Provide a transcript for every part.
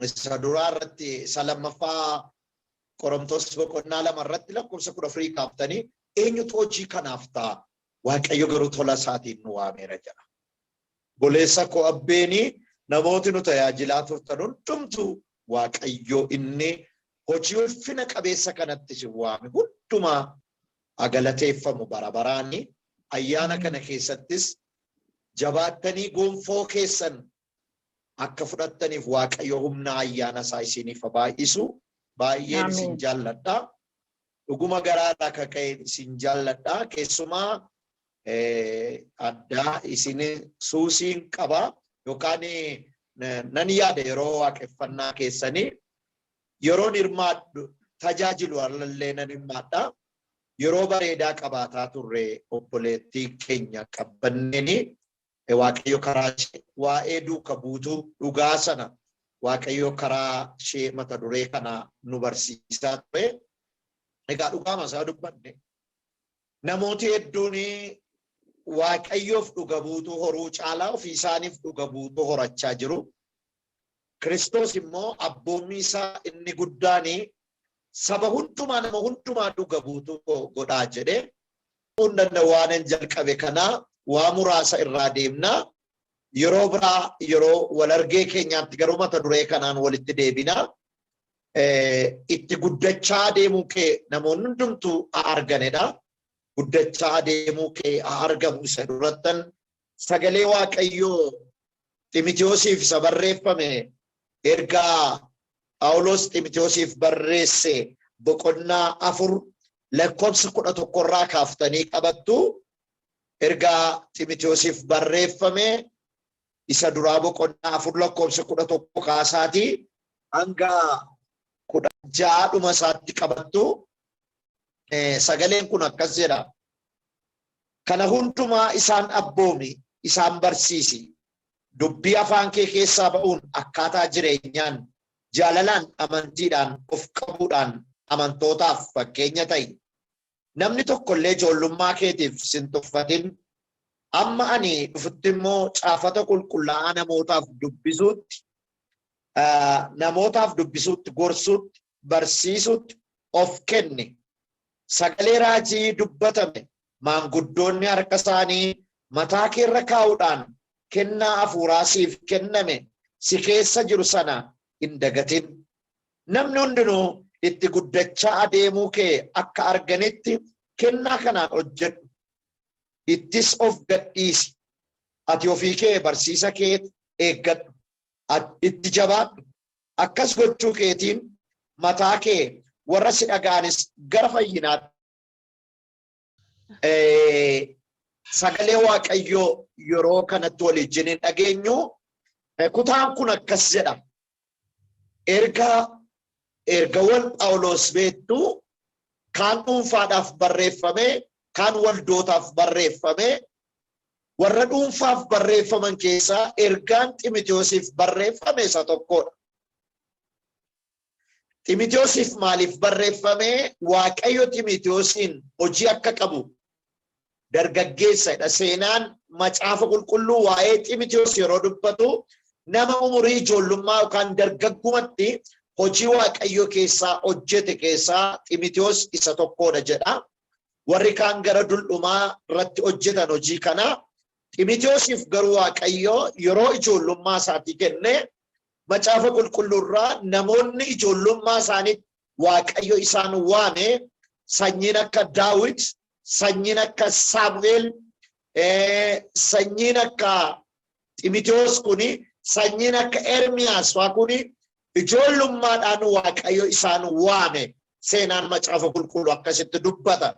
Isa duraa irratti, isa lammaffaa Qorontos boqonnaa 2 irratti lakkoofsa 14 kaaftanii, eenyutu hojii kanaaf ta'a? Waaqayyo garuu tola isaatiin nu waameera jedha. Obboleessa koo Abbeenii, namooti nu tajaajilaa turtan hundumtuu, Waaqayyo inni hojii ulfina qabeessa kanatti isin waame hundumaa haa galateeffamu bara baraani. Ayyaana kana keessattis jabaattanii gonfoo keessan akka fudhattaniif Waaqayyo humna ayyaana isaa isiniif haa baay'isu. Baay'een isin jaalladha. Dhuguma garaarraa kaka'een isin jaalladha. Keessumaa addaa isin suusiin qaba yookaan nan yaada. Yeroo waaqeffannaa keessanii yeroon hirmaadhu, tajaajilu allallee nan hirmaadha. Yeroo bareedaa qabaataa turre obboleettii keenya Qabbanneeni. Waaqayyo karaa ishee waa'ee duuka buutuu dhugaa sana Waaqayyo karaa ishee mata duree kana nu barsiisaa ture. Egaa dhugaama isaa dubbanne, namooti hedduun Waaqayyoof dhuga buutuu horuu caalaa ofii isaaniif dhuga buutuu horachaa jiru. Kiristoos immoo abboommii isaa inni guddaan saba hundumaa, nama hundumaa dhuga buutuu godhaa jedhe. Hunda waanan jalqabe kana waa muraasa irraa deemna. Yeroo biraa yeroo wal argee keenyaatti garuu mata duree kanaan walitti deebina. Itti guddachaa deemuu kee namoonni hundumtuu haa arganidha. Guddachaa deemuu kee haa argamu isa durattan sagalee Waaqayyoo Ximitiyoosiif isa barreeffame, ergaa Phaawulos Ximitiyoosiif barreesse boqonnaa 4 lakkoofsa 11 irraa kaaftanii qabattu. Ergaa Ximitiyoosiif barreeffame isa duraa boqonnaa 4 lakkoofsa 11 kaasaatii hanga 16 dhuma isaatti qabattu. Sagaleen kun akkas jedha. Kana hundumaa isaan abboomi, isaan barsiisi. Dubbii afaan kee keessaa ba'uun, akkaataa jireenyaan, jaalalaan, amantiidhaan, of qabuudhaan amantootaaf fakkeenya ta'i. Namni tokko illee ijoollummaa keetiif sin tuffatin. Amma ani dhufutti immoo caafata qulqullaa'aa namootaaf dubbisuutti, gorsuutti, barsiisuutti of kenni. Sagalee raajii dubbatame maanguddoonni harka isaanii mataa keerra kaa'uudhaan kennaa hafuuraa siif kenname si keessa jiru sana hin dagatin. Namni hundinuu itti guddachaa adeemuu kee akka arganitti kennaa kanaan hojjedhu. Ittis of gadhiisi. Ati ofii kee barsiisa kee eeggadhu. Itti jabaadhu. Akkas gochuu keetiin mataa kee, warra si dhaga'anis gara fayyinaatti. Sagalee Waaqayyoo yeroo kanatti waliijjin hin dhageenyu. Kutaan kun akkas jedha. Ergawwan Phaawulos beektu, kaan dhuunfaadhaaf barreeffame, kaan waldootaaf barreeffame. Warra dhuunfaaf barreeffaman keessaa ergaan Ximitiyoosiif barreeffame isa tokkodha. Ximitiyoosiif maaliif barreeffame? Waaqayyo Ximitiyoosiin hojii akka qabu dargaggeessadha. Seenaan Macaafa Qulqulluu waa'ee Ximitiyoos yeroo dubbatu, nama umurii ijoollummaa yookaan dargaggumatti hojii Waaqayyo keessaa hojjete keessaa Ximitiyoos isa tokkodha jedha. Warri kaan gara dul'umaa irratti hojjetan hojii kana. Ximitiyoosiif garuu Waaqayyo yeroo ijoollummaa isaatii kenne. Macaafa Qulqulluu irraa namoonni ijoollummaa isaaniitti Waaqayyo isaan waame, sanyiin akka Daawit, sanyiin akka Saamu'eel, sanyiin akka Ximitiyoos kuni, sanyiin akka Ermiyaas faa kuni ijoollummaadhaan Waaqayyo isaan waame. Seenaan Macaafa Qulqulluu akkasitti dubbata.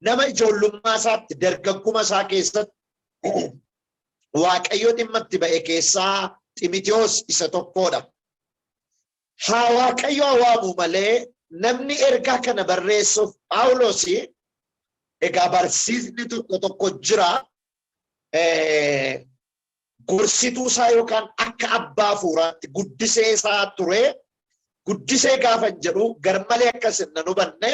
Nama ijoollummaa isaatti, dargagguma isaa keessatti Waaqayyo dhimma itti ba'e keessaa Ximitiyoos isa tokkodha. Haa Waaqayyo haa waamu malee, namni ergaa kana barreessuuf Phaawulos, egaa barsiisni tokko tokko jira, gorsituu isaa yookaan akka abbaa hafuuraatti guddisee isaa ture. Guddisee gaafa jedhu garmalee akkas hin hubanne.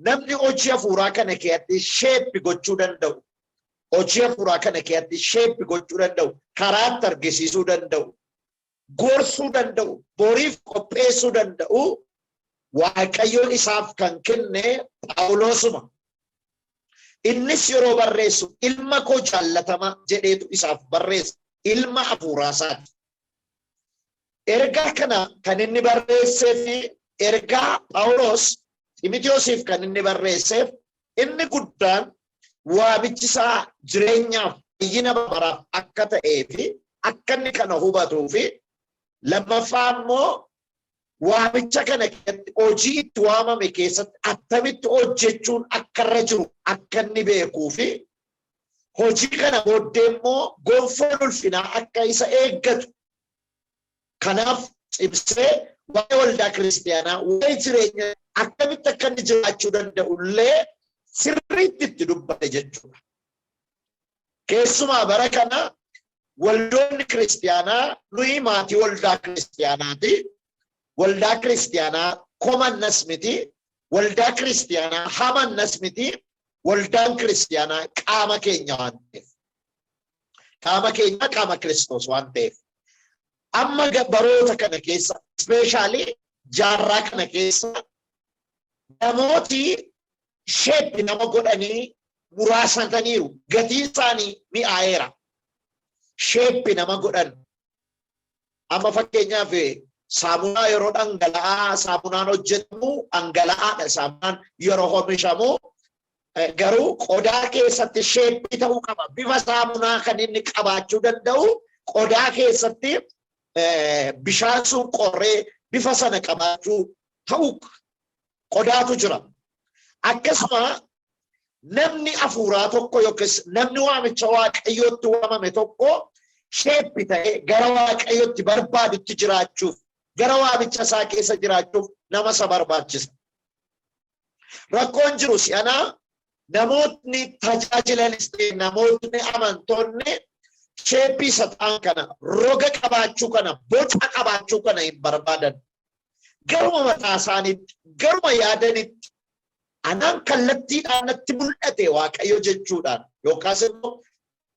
Namni hojii hafuuraa kana keessatti shape gochuu danda'u, hojii hafuuraa kana keessatti shape gochuu danda'u, karaatti argisiisuu danda'u, gorsuu danda'u, boriif qopheessuu danda'u Waaqayyoon isaaf kan kenne Phaawulosuma. Innis yeroo barreessu ilma koo jaallatamaa jedheetu isaaf barreessa. Ilma hafuuraasaati. Ergaa kana kan inni barreessee fi ergaa Phaawulos Ximitiyoosiif kan inni barreesseef inni guddaan waamichi isaa jireenyaaf fayyina baraaf akka ta'ee fi akka inni kana hubatuu fi lammaffaa immoo waamicha kana keessatti hojii itti waamame keessatti attamitti hojjechuun akka irra jiru akka inni beekuu fi hojii kana booddee immoo gonfoon ulfinaa akka isa eeggatu. Kanaaf cimsee waa'ee waldaa kiristiyaanaa, waa'ee jireenya akkamitti akka inni jiraachuu danda'u illee sirriitti itti dubbate jechuudha. Keessumaa bara kana waldoonni kiristiyaanaa, nuyi maatii waldaa kiristiyaanaati. Waldaa kiristiyaanaa komannas miti. Waldaa kiristiyaanaa hamannas miti. Waldaan kiristiyaanaa qaama keenya waan ta'eef. Qaama keenya, qaama Kiristoos waan ta'eef. Amma baroota kana keessa, especially jaarraa kana keessa, namooti shape nama godhanii muraasataniiru. Gatiin isaanii mi'aayeera. Shape nama godhan. Amma fakkeenyaaf saamunaa yeroo dhangala'aa saamunaan hojjetamu dhangala'aadha. Saamunaan yeroo oomishamu garuu qodaa keessatti shape ta'uu qaba. Bifa saamunaa kan inni qabaachuu danda'u qodaa keessatti bishaan sun qorree bifa sana qabaachuu ta'uu qodaatu jira. Akkasuma namni hafuuraa tokko yookiis namni waamicha Waaqayyootti waamame tokko shape ta'ee gara Waaqayyootti barbaadutti jiraachuuf, gara waamicha isaa keessa jiraachuuf nama isa barbaachisa. Rakkoon jiru si'anaa namootni tajaajilanis ta'e namootni amantoonni shape isa ta'an kana, roga qabaachuu kana, boca qabaachuu kana hin barbaadan. Garuma mataa isaaniitti, garuma yaadanitti, anaan kallattiidhaan natti mul'ate Waaqayyo jechuudhaan, yookaas immoo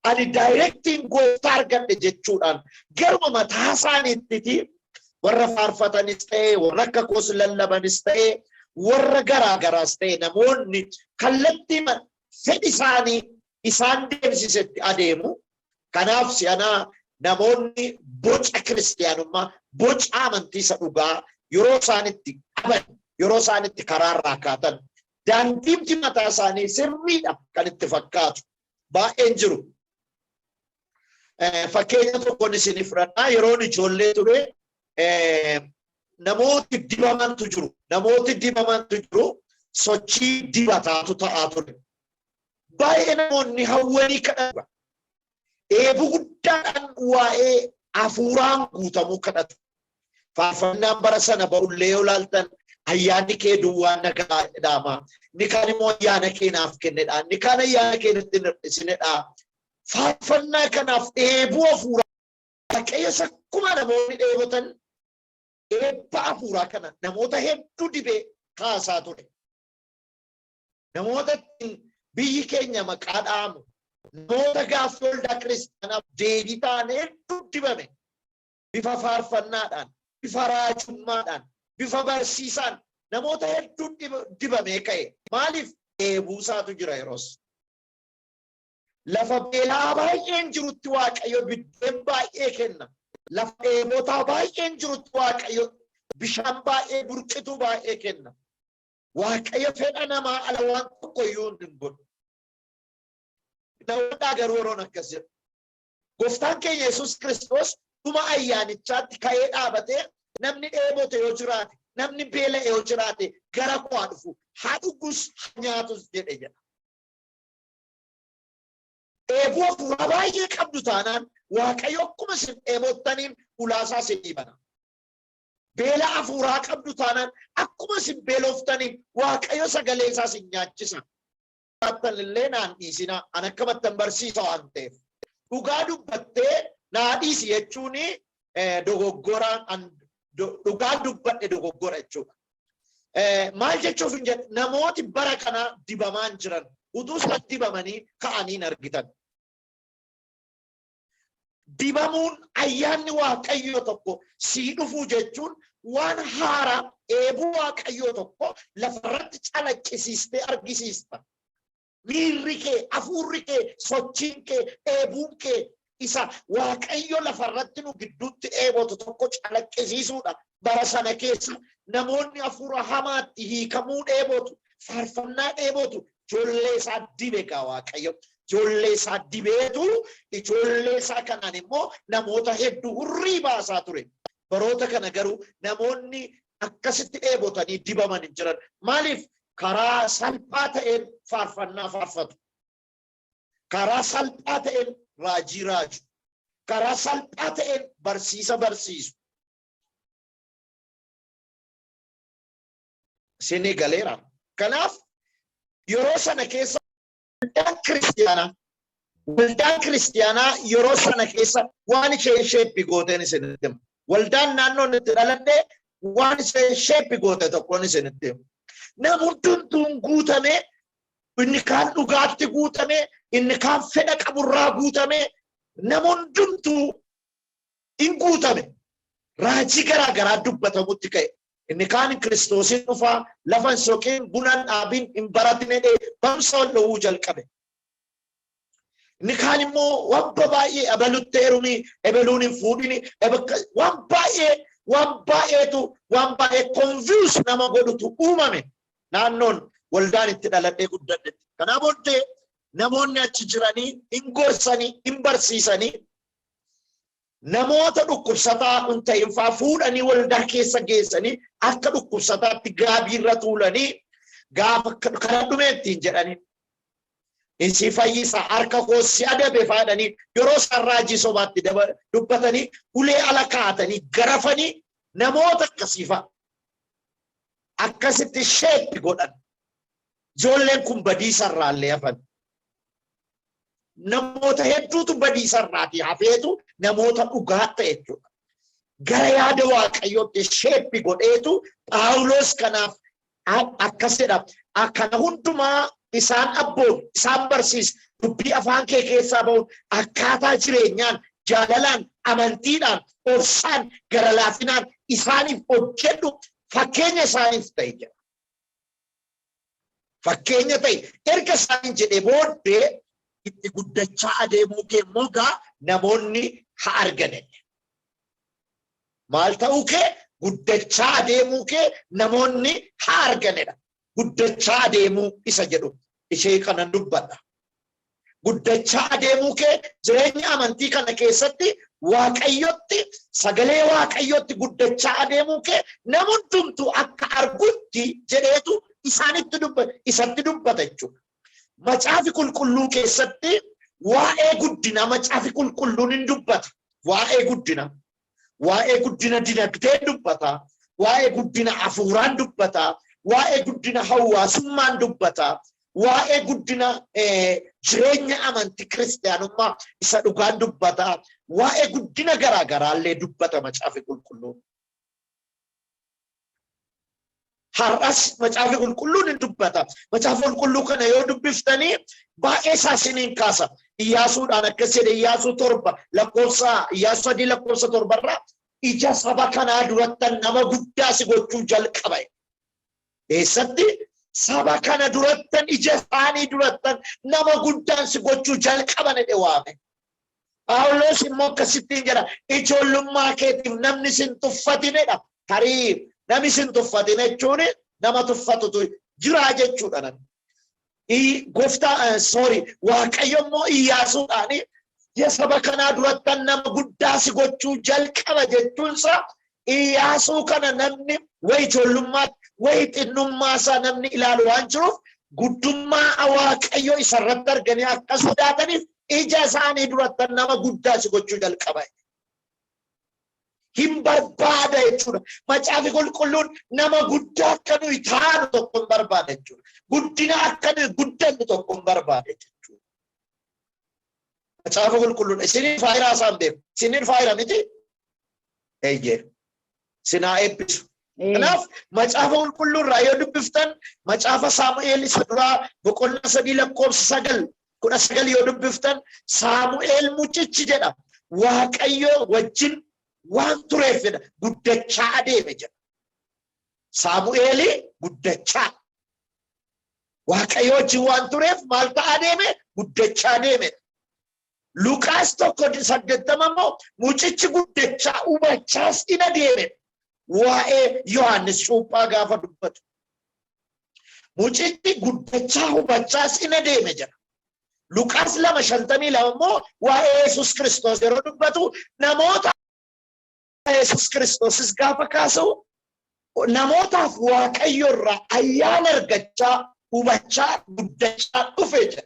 ani directiin gooftaa argadhe jechuudhaan garuma mataa isaaniittiti warra faarfatanis ta'e, warra akka koos lallabanis ta'e, warra garaa garaas ta'e, namoonni kallattii fedhi isaanii isaan deemsisetti adeemu. Kanaaf si'anaa namoonni boca kiristiyaanummaa, boca amantii isa dhugaa yeroo isaan itti qaban, yeroo isaan itti karaarraa kaatan, daandiimti mataa isaanii sirriidha kan itti fakkaatu baay'een jiru. Fakkeenya tokkoon isinii fudhadhaa. Yeroon ijoollee ture namooti dibamantu jiru. Namooti dibamantu jiru. Sochii dibataatu ta'aa ture. Baay'ee namoonni hawwanii kadhatu. Dheebuu guddaadhaan waa'ee hafuuraan guutamuu kadhatu. Faarfannaan bara sana ba'ullee yoo ilaaltan, ayyaanni kee duwwaan nagaa jedhama. Inni kaan immoo ayyaana kee naaf kennedha. Inni kaan ayyaana kee natti hir'isinedha. Faarfannaa kanaaf dheebuu hafuuraa Waaqayyos akkuma namoonni dheebotan eebba hafuuraa kana namoota hedduu dibee kaasaa ture. Namoota ittiin biyyi keenya maqaa dha'amu, namoota gaaffii waldaa kiristaanaaf deebii ta'an hedduu dibame. Bifa faarfannaadhaan, bifa raajummaadhaan, bifa barsiisaan namoota hedduu dibamee ka'e. Maaliif? Dheebuusaatu jira yeroos. Lafa beelaa baay'een jirutti Waaqayyo biddeen baay'ee kenna. Lafa dheebotaa baay'een jirutti Waaqayyo bishaan baay'ee, burqituu baay'ee kenna. Waaqayyo fedha namaa ala waan tokko iyyuu hin godhu. Namoota garuu yeroon akkas jedhu. Gooftaan keenya Yesuus Kiristoos dhuma ayyaanichaatti ka'ee dhaabatee, namni dheebote yoo jiraate, namni beela'e yoo jiraate, gara koo haa dhufu, haa dhugus, haa nyaatus jedhe jedha. Dheebuu hafuuraa baay'ee qabdu taanaan Waaqayyo akkuma isin dheebottaniin ulaasaa isinii bana. Beela hafuuraa qabdu taanaan akkuma isin beeloftaniin Waaqayyo sagalee isaa isin nyaachisa. Baattan illee naan dhiisinaa, an akkamattan barsiisa waan ta'eef. Dhugaa dubbattee naa dhiisi jechuun dogoggora, dhugaan dubbadhe dogoggora jechuudha. Maal jechuuf hin jedhe, namooti bara kana dibamaan jiran utuu isaan dibamanii ka'anii hin argitan. Dibamuun, ayyaanni Waaqayyoo tokko sii dhufuu jechuun waan haaraa, eebuu Waaqayyoo tokko lafarratti calaqqisiistee argisiista. Miirri kee, hafuurri kee, sochiin kee, eebuun kee isa Waaqayyo lafarratti nu gidduutti eebotu tokko calaqqisiisuudha. Bara sana keessa namoonni hafuura hamaatti hiikamuu dheebotu, faarfannaa dheebotu, ijoollee isaa dibe gaa Waaqayyo. Ijoollee isaa dibeetu, ijoollee isaa kanaan immoo namoota hedduu hurrii baasaa ture. Baroota kana garuu namoonni akkasitti dheebotanii dibaman hin jiran. Maaliif? Karaa salphaa ta'een faarfannaa faarfatu. Karaa salphaa ta'een raajii raaju. Karaa salphaa ta'een barsiisa barsiisu. Isinii galeera. Kanaaf yeroo sana keessa waldaan kiristiyaanaa yeroo sana keessa waan isheen shape gooteen isinitti hima. Waldaan naannoon itti dhaladhe waan isheen shape goote tokkoon isinitti hima. Nama hundumtuun guutame, inni kaan dhugaatti guutame, inni kaan fedha qaburraa guutame, nama hundumtuu in guutame. Raajii garaa garaa dubbatamutti ka'e. Inni kaan Kiristoosiin dhufaa, lafa hin soqiin, buna hin dhaabin, hin baratin jedhee barumsa wal dhowwuu jalqabe. Inni kaan immoo waan baay'ee, abalutti heerumi, ebeluun hin fuudhini, waan baay'eetu, waan baay'ee confuse nama godhutu uumame naannoon waldaan itti dhaladhee guddadhetti. Kanaa booddee namoonni achi jiranii hin gorsanii, hin barsiisanii, namoota dhukkubsataa hin ta'in faa fuudhanii waldaa keessa geessanii, akka dhukkubsataatti gaabiirra tuulanii, gaafa kana dhume ittiin jedhanii, "Si fayyisa, harka koo si adabe" faadhanii, yeroo isaan raajii sobaatti dubbatanii, ulee ala kaa'atanii garafanii, namoota akkasii fa'a akkasitti shape godhan. Ijoolleen kun badiisarraallee hafan. Namoota hedduutu badiisarraatii hafeetu namoota dhugaa ta'e jechuudha. Gara yaada Waaqayyootti shape godheetu Phaawulos kanaaf akkas jedha. Kana hundumaa isaan abboon, isaan barsiis, dubbii afaan kee keessaa ba'uun, akkaataa jireenyaan, jaalalaan, amantiidhaan, obsaan, gara laafinaan isaaniif hojjedhu, fakkeenya isaaniif ta'e jedha. Fakkeenya ta'e erga isaaniin jedhee booddee, itti guddachaa adeemuu kee immoo gaa namoonni haa argan. Maal ta'uu kee? Guddachaa adeemuu kee namoonni haa arganidha. Guddachaa adeemuu isa jedhu ishee kanan dubbadha. Guddachaa adeemuu kee, jireenya amantii kana keessatti Waaqayyotti, sagalee Waaqayyotti guddachaa adeemuu kee nama hundumtuu akka argutti jedheetu isaanitti dubbata, isatti dubbata jechuudha. Macaafi Qulqulluu keessatti waa'ee guddinaa Macaafi Qulqulluun hin dubbata. Waa'ee guddina. Waa'ee guddina dinagdee dubbata. Waa'ee guddina hafuuraan dubbata. Waa'ee guddina hawaasummaan dubbata. Waa'ee guddina jireenya amantii kiristiyaanummaa isa dhugaan dubbata. Waa'ee guddina garaa garaallee dubbata Macaafi Qulqulluun. Har'as Macaafi Qulqulluun hin dubbata. Macaafa Qulqulluu kana yoo dubbiftanii baay'ee isaa isiniin kaasa. Iyyaasuudhaan akkas jedhe, Iyyaasuu 7 lakkoofsa, Iyyaasuu 3 lakkoofsa 7rraa, "Ija saba kanaa durattan nama guddaa si gochuu jalqaba." Eessatti? Saba kana durattan, ija isaanii durattan nama guddaan si gochuu jalqaba jedhe waame. Phaawulos immoo akkasittiin jedha, "Ijoollummaa keetiif namni sin tuffatinedha." Tarii namni sin tuffatin jechuun nama tuffatutu jira jechuudha namni. Gooftaa, sorry, Waaqayyo immoo Iyyaasuudhaan "Ija saba kanaa durattan nama guddaa si gochuu jalqaba" jechuunsa, Iyyaasuu kana namni wayi ijoollummaatti, wayi xinnummaa isaa namni ilaalu waan jiruuf, guddummaa Waaqayyo isarratti arganii akka sodaataniif, "Ija isaanii durattan nama guddaa si gochuu jalqaba." Hin barbaada jechuudha. Macaafi Qulqulluun nama guddaa akka nuyi taanu tokko hin barbaada jechuudha. Guddina akka nuyi guddannu tokko hin barbaada jechuudha. Macaafa Qulqulluudha. Isiniin faayiraa isaan beeku. Isiniin faayira miti? Eeyyee. Sinaa eebbisu. Kanaaf Macaafa Qulqulluu irraa yoo dubbiftan, macaafa Saamu'eel isa duraa boqonnaa 3 lakkoofsa 9, 19 yoo dubbiftan, Saamu'eel mucichi jedha. Waaqayyo wajjin waan tureefidha. Guddachaa adeeme jedha. Saamu'eeli guddachaa. Waaqayyo wajjin waan tureef maal ta'aa deeme? Guddachaa deeme. Luqaas 1:80 immoo mucichi guddachaa hubachaas in adeeme. Waa'ee Yohaannis cuuphaa gaafa dubbatu. Mucichi guddachaa hubachaas in adeeme jedha. Luqaas 2:52 immoo waa'ee Yesuus Kiristoos yeroo dubbatu, namoota Yesuus Kiristoosis gaafa kaasu, namootaaf Waaqayyo irraa ayyaana argachaa, hubachaa, guddachaa dhufe jedha.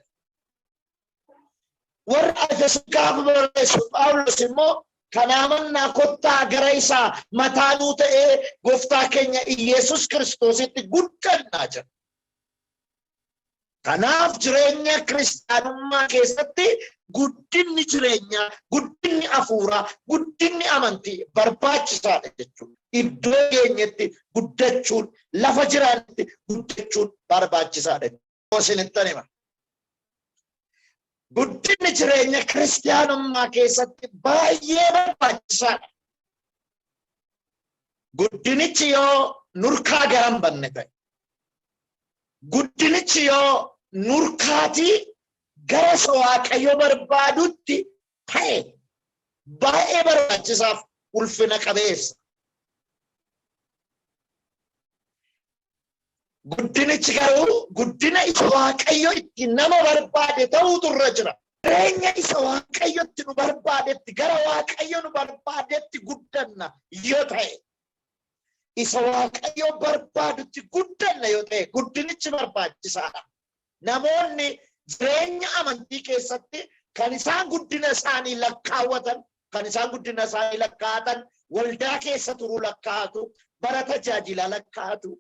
Warra Efesoon gaafa barreessu Phaawulos immoo, kanaa mannaa kottaa gara isaa mataa nuu ta'ee gooftaa keenya Iyeesus Kiristoositti guddannaa jedha. Kanaaf jireenya kiristaanummaa keessatti guddinni jireenyaa, guddinni hafuuraa, guddinni amantii barbaachisaadha jechuudha. Iddoo geenyetti guddachuun, lafa jiraannetti guddachuun barbaachisaadha. Isinittan hima. Guddinni jireenya kiristaanummaa keessatti baay'ee barbaachisaadha. Guddinichi yoo nurkaa garan banne ta'e, guddinichi yoo nurkaatii gara isa Waaqayyo barbaadutti ta'e, baay'ee barbaachisaaf ulfina qabeessa. Guddinichi garuu guddina isa Waaqayyo itti nama barbaade ta'uutu irra jira. Jireenya isa Waaqayyotti nu barbaadetti, gara Waaqayyo nu barbaadetti guddanna yoo ta'e, isa Waaqayyo barbaadutti guddanna yoo ta'e, guddinichi barbaachisaadha. Namoonni jireenya amantii keessatti kan isaan guddina isaanii lakkaawwatan, kan isaan guddina isaanii lakkaa'atan, waldaa keessa turuu lakkaa'atu, bara tajaajilaa lakkaa'atu.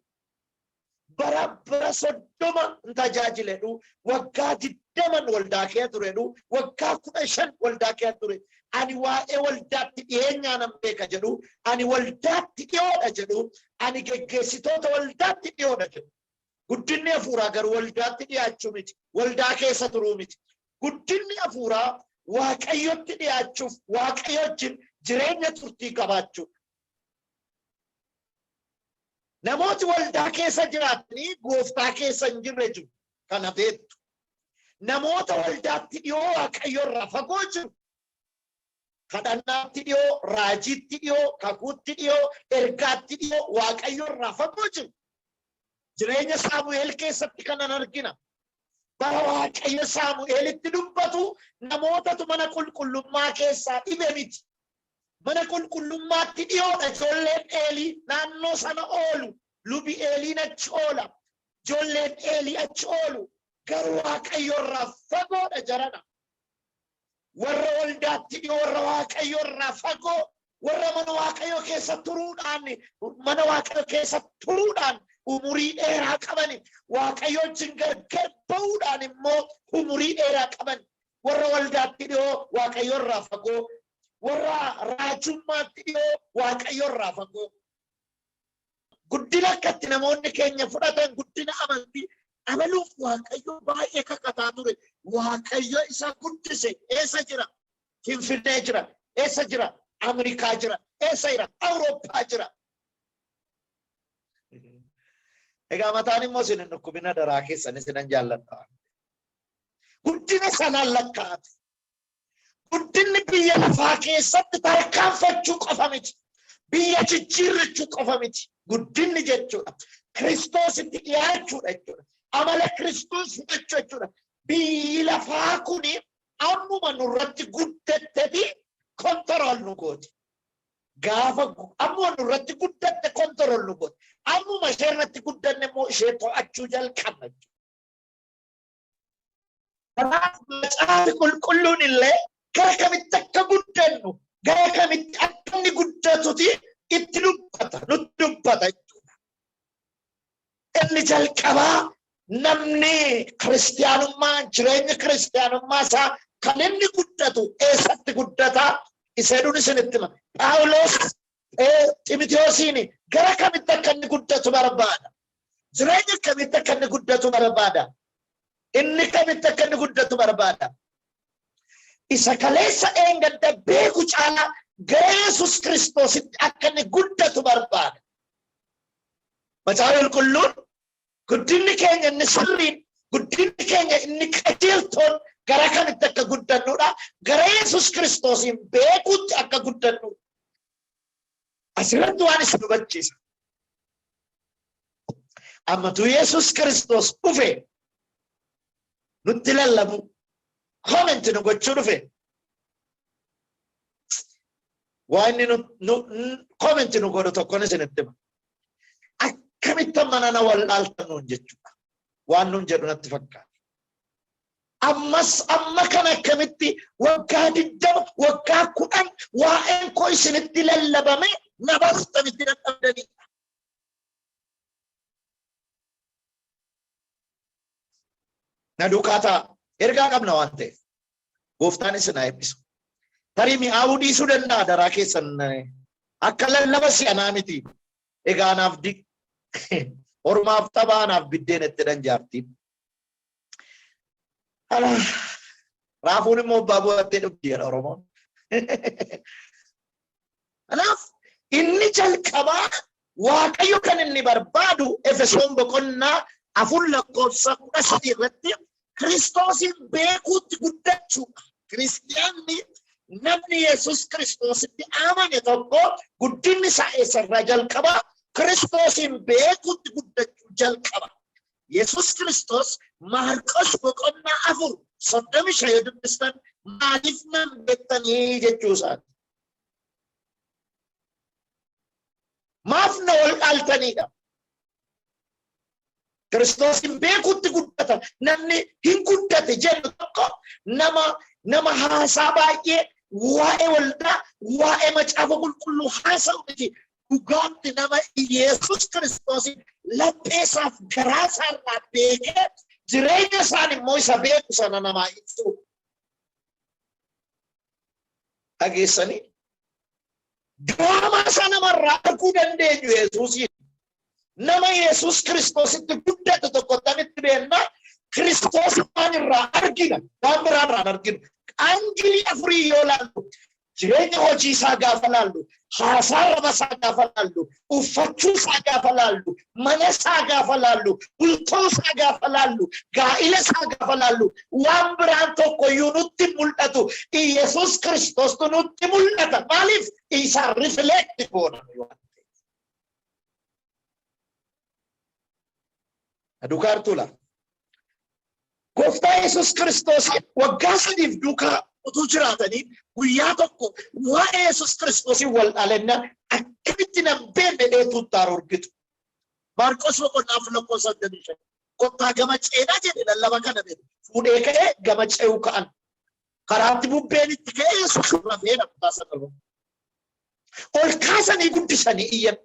Bara 30 hin tajaajiledhu, waggaa 20n waldaa kee turedhu, waggaa 15 waldaa kee ture. Ani waa'ee waldaatti dhiyeenyaa nan beeka jedhu, ani waldaatti dhiyoodha jedhu, ani geggeessitoota waldaatti dhiyoodha jedhu. Guddinni hafuuraa garuu waldaatti dhiyaachuu miti. Waldaa keessa turuu miti. Guddinni hafuuraa Waaqayyotti dhiyaachuuf Waaqayyo wajjin jireenya turtii qabaachuudha. Namooti waldaa keessa jiraatanii gooftaa keessa hin jirre jiru. Kana beektu. Namoota waldaatti dhiyoo Waaqayyo irraa fagoo jiru. Kadhannaatti dhiyoo, raajiitti dhiyoo, kakuutti dhiyoo, ergaatti dhiyoo Waaqayyo irraa fagoo jiru. Jireenya Saamu'eel keessatti kanan argina. Bara Waaqayyo Saamu'eelitti dubbatu namootatu mana qulqullummaa keessaa dhibe miti. Mana qulqullummaatti dhiyoodha, ijoolleen Eelii naannoo sana oolu. Lubi Eeliin achi oola. Ijoolleen Eelii achi oolu. Garuu Waaqayyo irraa fagoodha jarana. Warra waldaatti dhiyoo, warra Waaqayyo irraa fagoo, warra mana Waaqayyo keessa turuudhaan, mana Waaqayyo keessa turuudhaan umurii dheeraa qaban, Waaqayyo wajjin gargar ba'uudhaan immoo umurii dheeraa qaban, warra waldaatti dhiyoo Waaqayyo irraa fagoo, warra raajummaatti dhiyoo Waaqayyo irraa fagoo. Guddina akkatti namoonni keenya fudhatan, guddina amantii abaluuf Waaqayyo baay'ee kakataa ture. Waaqayyo isa guddise eessa jira? Finfinnee jira. Eessa jira? Ameerikaa jira. Eessa jira? Awurooppaa jira. Egaa mataan immoo isin hin dhukkubina, daraa keessan isinan jaalladha. Guddina sanaan lakkaa'atu. Guddinni biyya lafaa keessatti tarkaanfachuu qofa miti. Biyya jijjiirrachuu qofa miti. Guddinni jechuudha. Kiristoositti dhiyaachuudha jechuudha. Amala Kiristoos fudhachuu jechuudha. Biyyi lafaa kuni ammuma nurratti guddatteti control nu gooti. Gaafa ammuma nurratti guddatte control nu gooti. Ammuma ishee irratti guddanne immoo ishee to'achuu jalqabna jechuudha. Kanaaf Macaafi Qulqulluun illee gara kamitti akka guddannu, gara kamitti akka inni guddatuti itti dubbata, nutti dubbata jechuudha. Inni jalqabaa, namni kiristiyaanummaa, jireenya kiristiyaanummaa isaa kan inni guddatu eessatti guddataa? Isa jedhuun isinitti hima. Phaawulos Ximitewoosiin gara kamitti akka inni guddatu barbaada? Jireenya kamitti akka inni guddatu barbaada? Inni kamitti akka inni guddatu barbaada? Isa kaleessa dheengadda beeku caalaa gara Yesuus Kiristoositti akka inni guddatu barbaada. Macaafa Qulqulluun guddinni keenya inni sirriin, guddinni keenya inni qajeeltoon gara kamitti akka guddannudha? Gara Yesuus Kiristoosiin beekuutti akka guddannudha. Asirratti waan isin hubachiisa. Ammatuu Yesuus Kiristoos dhufe nutti lallabu, comment nu gochuu dhufe. Waan inni nu comment nu godhu tokkon isinitti hima. Akkamitti amma nana wallaaltan nuun jechuudha. Waan nuun jedhu natti fakkaata. Ammas amma kana akkamitti waggaa 20, waggaa 10 waa'een koo isinitti lallabame na bartanitti dadhabdanidha. Na duukaa ta'a. Ergaa qabna waan ta'eef. Gooftaan isin haa eebbisu. Tarii mi'aawuu dhiisuu danda'a daraa keessan akka lallaba si'anaa miti. Egaa anaaf di ormaaf tapha anaaf biddeen itti jedhan jaartiin. Raafuun immoo abbaa bu'attee dhugdi jedha Oromoon. Kanaaf inni jalqabaa Waaqayyo kan inni barbaadu Efesoon boqonnaa 4 lakkoofsa 13 irratti Kiristoosiin beekuutti guddachuudha. Kiristiyaanni namni Yesuus Kiristoositti amane tokko guddinni isaa eessarraa jalqaba? Kiristoosiin beekuutti guddachuu jalqaba. Yesuus Kiristoos Maarqos boqonnaa 4 35 yoo dubbistan maaliif nan beektanii jechuu isaati. Maaf na wal dhaaltaniidha. Kiristoosiin beekuutti guddata. Namni hin guddate jennu tokko nama haasaa baay'ee waa'ee waldaa, waa'ee macaafa qulqulluu haasa'u miti. Dhugaatti nama Yesuus Kiristoosiin laphee isaaf garaa isaarraa beekee jireenya isaan immoo isa beeku sana namaa ibsu. Dhageessanii? Diraamaa isaa namarraa arguu dandeenyu Yesuusiin. Nama Yesuus Kiristoositti guddate tokko akkamitti beekna? Kiristoos waan irraa argina, waan biraa irraa hin arginu. Angilii afurii yoo laallu, jireenya hojii isaa gaafa laallu, haasaa raba isaa gaafa laallu, uffachuu isaa gaafa laallu, mana isaa gaafa laallu, bultoo isaa gaafa laallu, gaa'ila isaa gaafa laallu, waan biraan tokko iyyuu nutti hin mul'atu. Iyyasuus Kiristoostu nutti mul'ata. Maaliif? Isa rifleekti goona nuyi waan ta'eef. Duukaa jirtuu laa? Gooftaa Yesuus Kiristoos waggaa sadiif duukaa utuu jiraatanii guyyaa tokko waa'ee Yesuus Kiristoosiin wal dhaalennaan akkamitti nan beekne dheetuu itti urgitu. Maarqos boqonnaa 4 lakkoofsa 35. Kottaa gama ceenaa jedhe lallaba kana beeku. Fuudhee ka'ee gama ce'uu ka'an. Karaatti bubbeen itti ka'ee Yesuus rafee kutaa sana. Ol kaasanii guddisanii iyyan.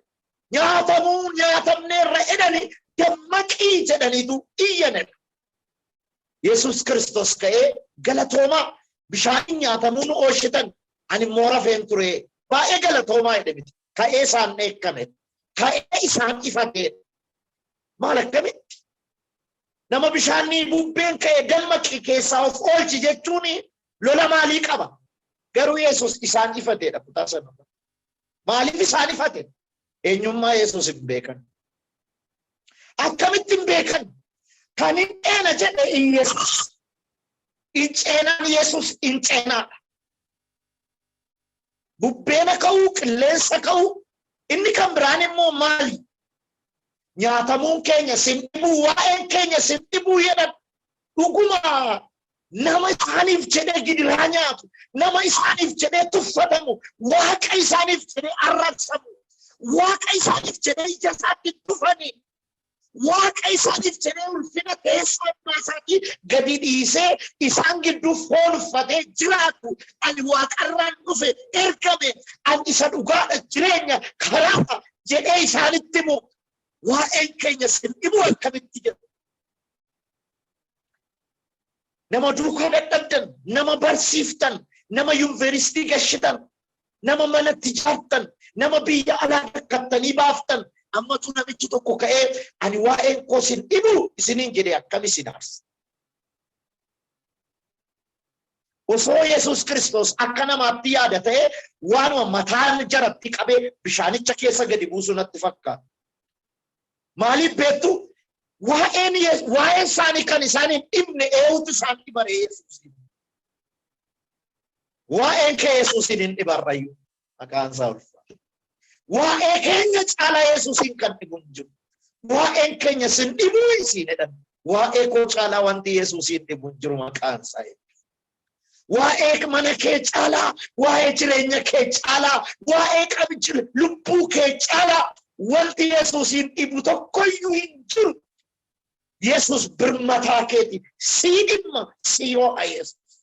Nyaatamuu nyaatamneerra jedhanii dammaqii jedhaniitu iyyanidha. Yesuus Kiristoos ka'ee galatoomaa bishaaniin nyaatamuu nu ooshitan ani immoo rafeen ture baay'ee galatoomaa jedhe miti. Ka'ee isaan dheekkame. Ka'ee isaan ifatee. Maal akkamitti? Nama bishaanii bubbeen ka'e dammaqi keessaa of oolchi jechuun lola maalii qaba? Garuu Yesuus isaan ifateedha kutaa sana. Maaliif isaan ifate? Eenyummaa Yesuus hin beekan. Akkamitti hin beekan? Kan hin ceena jedhe Yesuus. Hin ceenaan Yesuus hin ceenaadha. Bubbeena ka'uu, qilleensa ka'uu, inni kan biraan immoo maali? Nyaatamuun keenya sin dhibuu, waa'een keenya sin dhibuu jedhan. Dhuguma nama isaaniif jedhee gidiraa nyaatu, nama isaaniif jedhee tuffatamu, waaqa isaaniif jedhee arrabsamu, waaqa isaaniif jedhee ija isaatti tufanii, waaqa isaaniif jedhee ulfina teessoo abbaa isaatii gadi dhiisee isaan gidduu foon uffatee jiraatu, ani waaqarraan dhufe ergame, ani isa dhugaadha jireenya karaadha jedhee isaanitti himu, waa'een keenya sin dhibu akkamitti jedhu. Nama duukaa dadhabdan, nama barsiiftan, nama yuunivarsiitii gashitan, nama manatti ijaartan, nama biyya alaa rakkattanii baaftan, ammatu namichi tokko ka'ee ani waa'een koo sin dhibu isiniin jedhee akkam isin aarsa. Osoo Yesuus Kiristoos akka namaatti yaada ta'e waanuma mataan jaratti qabee bishaanicha keessa gadi buusu natti fakkaata. Maaliif beektu? Waa'een waa'een isaanii kan isaan hin dhibne eenyutu isaan dhibaree Yesuusiin? Waa'een kee Yesuusiin hin dhibarrayyuu maqaan isaa ulfaata. Waa'ee keenya caalaa Yesuusiin kan dhibu hin jiru. Waa'een keenya sin dhibuu isiin jedhan. Waa'ee koo caalaa wanti Yesuusiin dhibu hin jiru maqaan isaa eebbifamu. Waa'ee mana kee caalaa, waa'ee jireenya kee caalaa, waa'ee qabi lubbuu kee caalaa wanti Yesuusiin dhibu tokkoyyuu hin jiru. Yesuus birmataa keeti. Sii dhimma, sii ho'a Yesuus.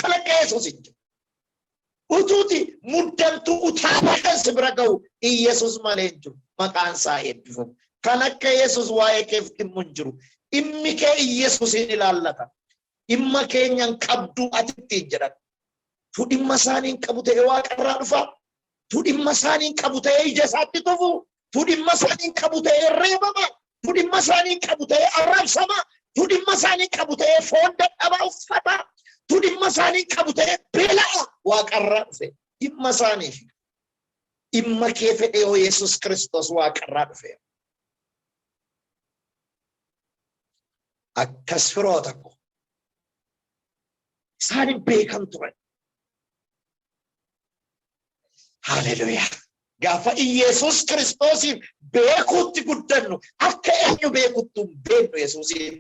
Kan akka Yesuus hin jiru. Utuuti muddamtuu utaalaa kan si bira ga'u Iyesuus malee hin jiru. Maqaan isaa eebbifamu. Kan akka Yesuus waa'ee keef dhimmu hin jiru. Dhimmi kee Iyesuusiin ilaallata. Dhimma keenya hin qabduu ati ittiin jedhan. Tu dhimma isaanii hin qabu ta'e waaqarraa dhufa. Tu dhimma isaanii hin qabu ta'e ija isaatti tufu. Tu dhimma isaanii hin qabu ta'e reebama. Tu dhimma isaanii hin qabu ta'e arrabsama. Tu dhimma isaanii hin qabu ta'e foon dadhabaa uffata. Tu dhimma isaanii hin qabu ta'e beela'a waaqarraa dhufe. Dhimma isaaniif. Dhimma kee fedhee hoo Yesuus Kiristoos waaqarraa dhufe. Akkas firoota ko. Isaan hin beekan turan. Haleluuyaa. Gaafa Iyesuus Kiristoosiin beekuutti guddannu akka eenyu beekuttu hin beeknu Yesuusiin.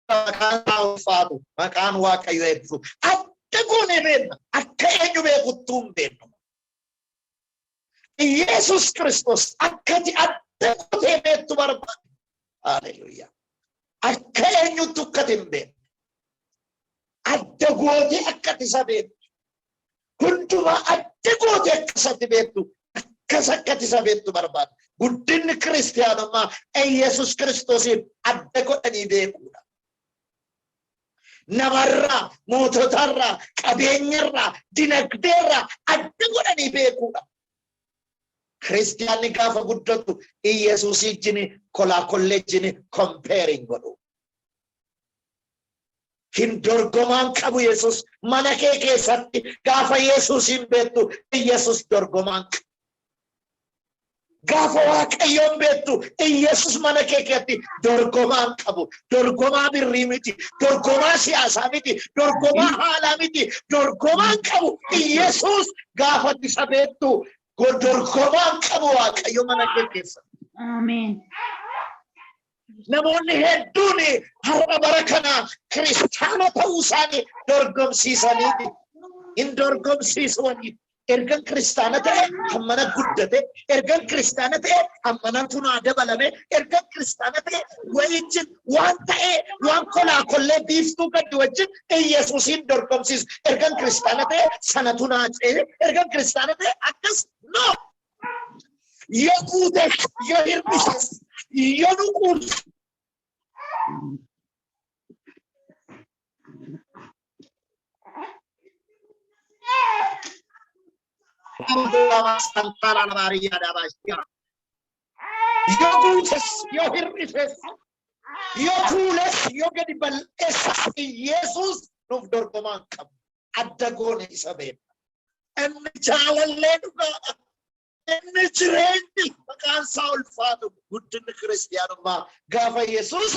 Maqaan isaa ulfaatu, maqaan Waaqayyo eebbifamu. Adda goonee beekna, akka eenyu beekuttuu hin beeknu. Yesus Kiristoos akkati adda gootee beektu barbaade. Haleluuyaa. Akka eenyuttu akkati hin beekne. Adda gootee akkati isa beektu. Hundumaa adda gootee akka isatti beektu akkas akkati isa beektu barbaada. Guddinni kiristiyaanummaa Yesus Kiristoosiin adda godhanii beekuudha. Namarraa, moototarraa, qabeenyarraa, dinagdeerraa adda godhanii beekuudha. Kiristiyaanni gaafa guddatu Iyesuusii wajjin kolaa kolleejjin comparing godhu. Hin dorgomaan qabu Yesuus mana kee keessatti gaafa Yesuusiin beektu Iyesuus dorgomaan qabu. Gaafa Waaqayyoon beektu Iyesuus mana kee keessatti dorgomaan qabu. Dorgomaa birrii miti, dorgomaa siyaasaa miti, dorgomaa haalaa miti, dorgomaan qabu Iyesuus gaafa isa beektu dorgomaan qabu Waaqayyo mana kee keessatti. Ameen. Namoonni hedduun har'a bara kana kiristaana ta'uu isaanii dorgomsiisaniiti. Hin dorgomsiisu waliin. Ergan kiristaana ta'e hammana guddate, ergan kiristaana ta'e hammanatu naa dabalame, ergan kiristaana ta'e wayijin waan ta'e waan kolaa kollee biiftuu gaddi wajjin Iyesuusiin dorgomsiisu. Ergan kiristaana ta'e sanatu naa ce'e, ergan kiristaana ta'e akkas no. Yoo guutes, yoo hir'ises, yoo nu quubse. Yoo guutes, yoo hir'ises, yoo tuules, yoo gadi bal'eesses Iyeesuus nuuf dorgomaa hin qabu. Adda goone isa beekna. Inni jaalallee dhugaadha. Inni jireenyi maqaan isaa ulfaatu guddinni kiristiyaanummaa gaafa Yesuus